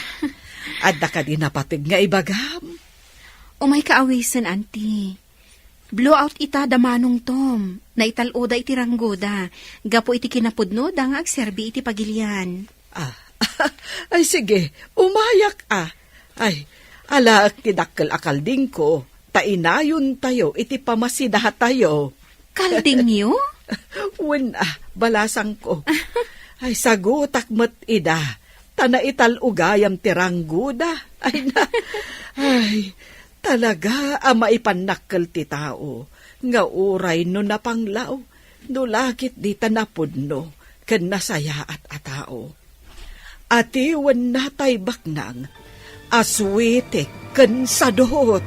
Adda kadi napateg nga ibagam? Umayka awisen, Auntie. Blowout ita da Manong Tom. Naital-oda iti ranggoda. Gapu iti kinapudnoda nga agserbi iti pagilian. Ah, ay sige, umayak a. Ay, alaek ti dakkel a kaldingko, ta inayontayo iti pamasidatayo. Kaldingyo? Wen a, balasangko. Ay, sagutak met ida, ta naital-ugayam ti ranggoda. Ay na, ay, talaga a maipannakkel ti tao, nga uray no napanglaw, no la ketdi ta napudno ken nasayaat a tao. Atiwenna tay baknang a suitik ken sadot.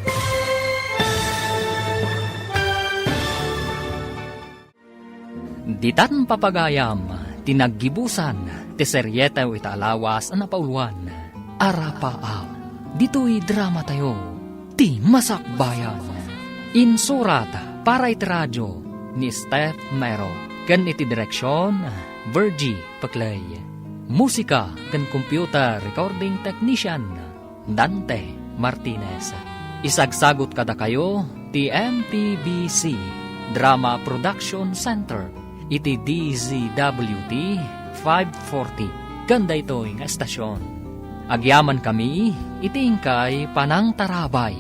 Ditan papagayam ti naggibusan ti serietew ita a lawas a napauloan, Arapaap. Ditoy dramatayo, Ti Masakbayan. Insurat para iti radio ni Steph Mero ken iti direksion, Virgie Peclay. Musika ken computer recording technician, Dante Martinez. Isagsagut kadakayo ti M P B C Drama Production Center iti D Z W T five forty ken daytoy nga estasion. Agyamankami iti inkay panangtarabay.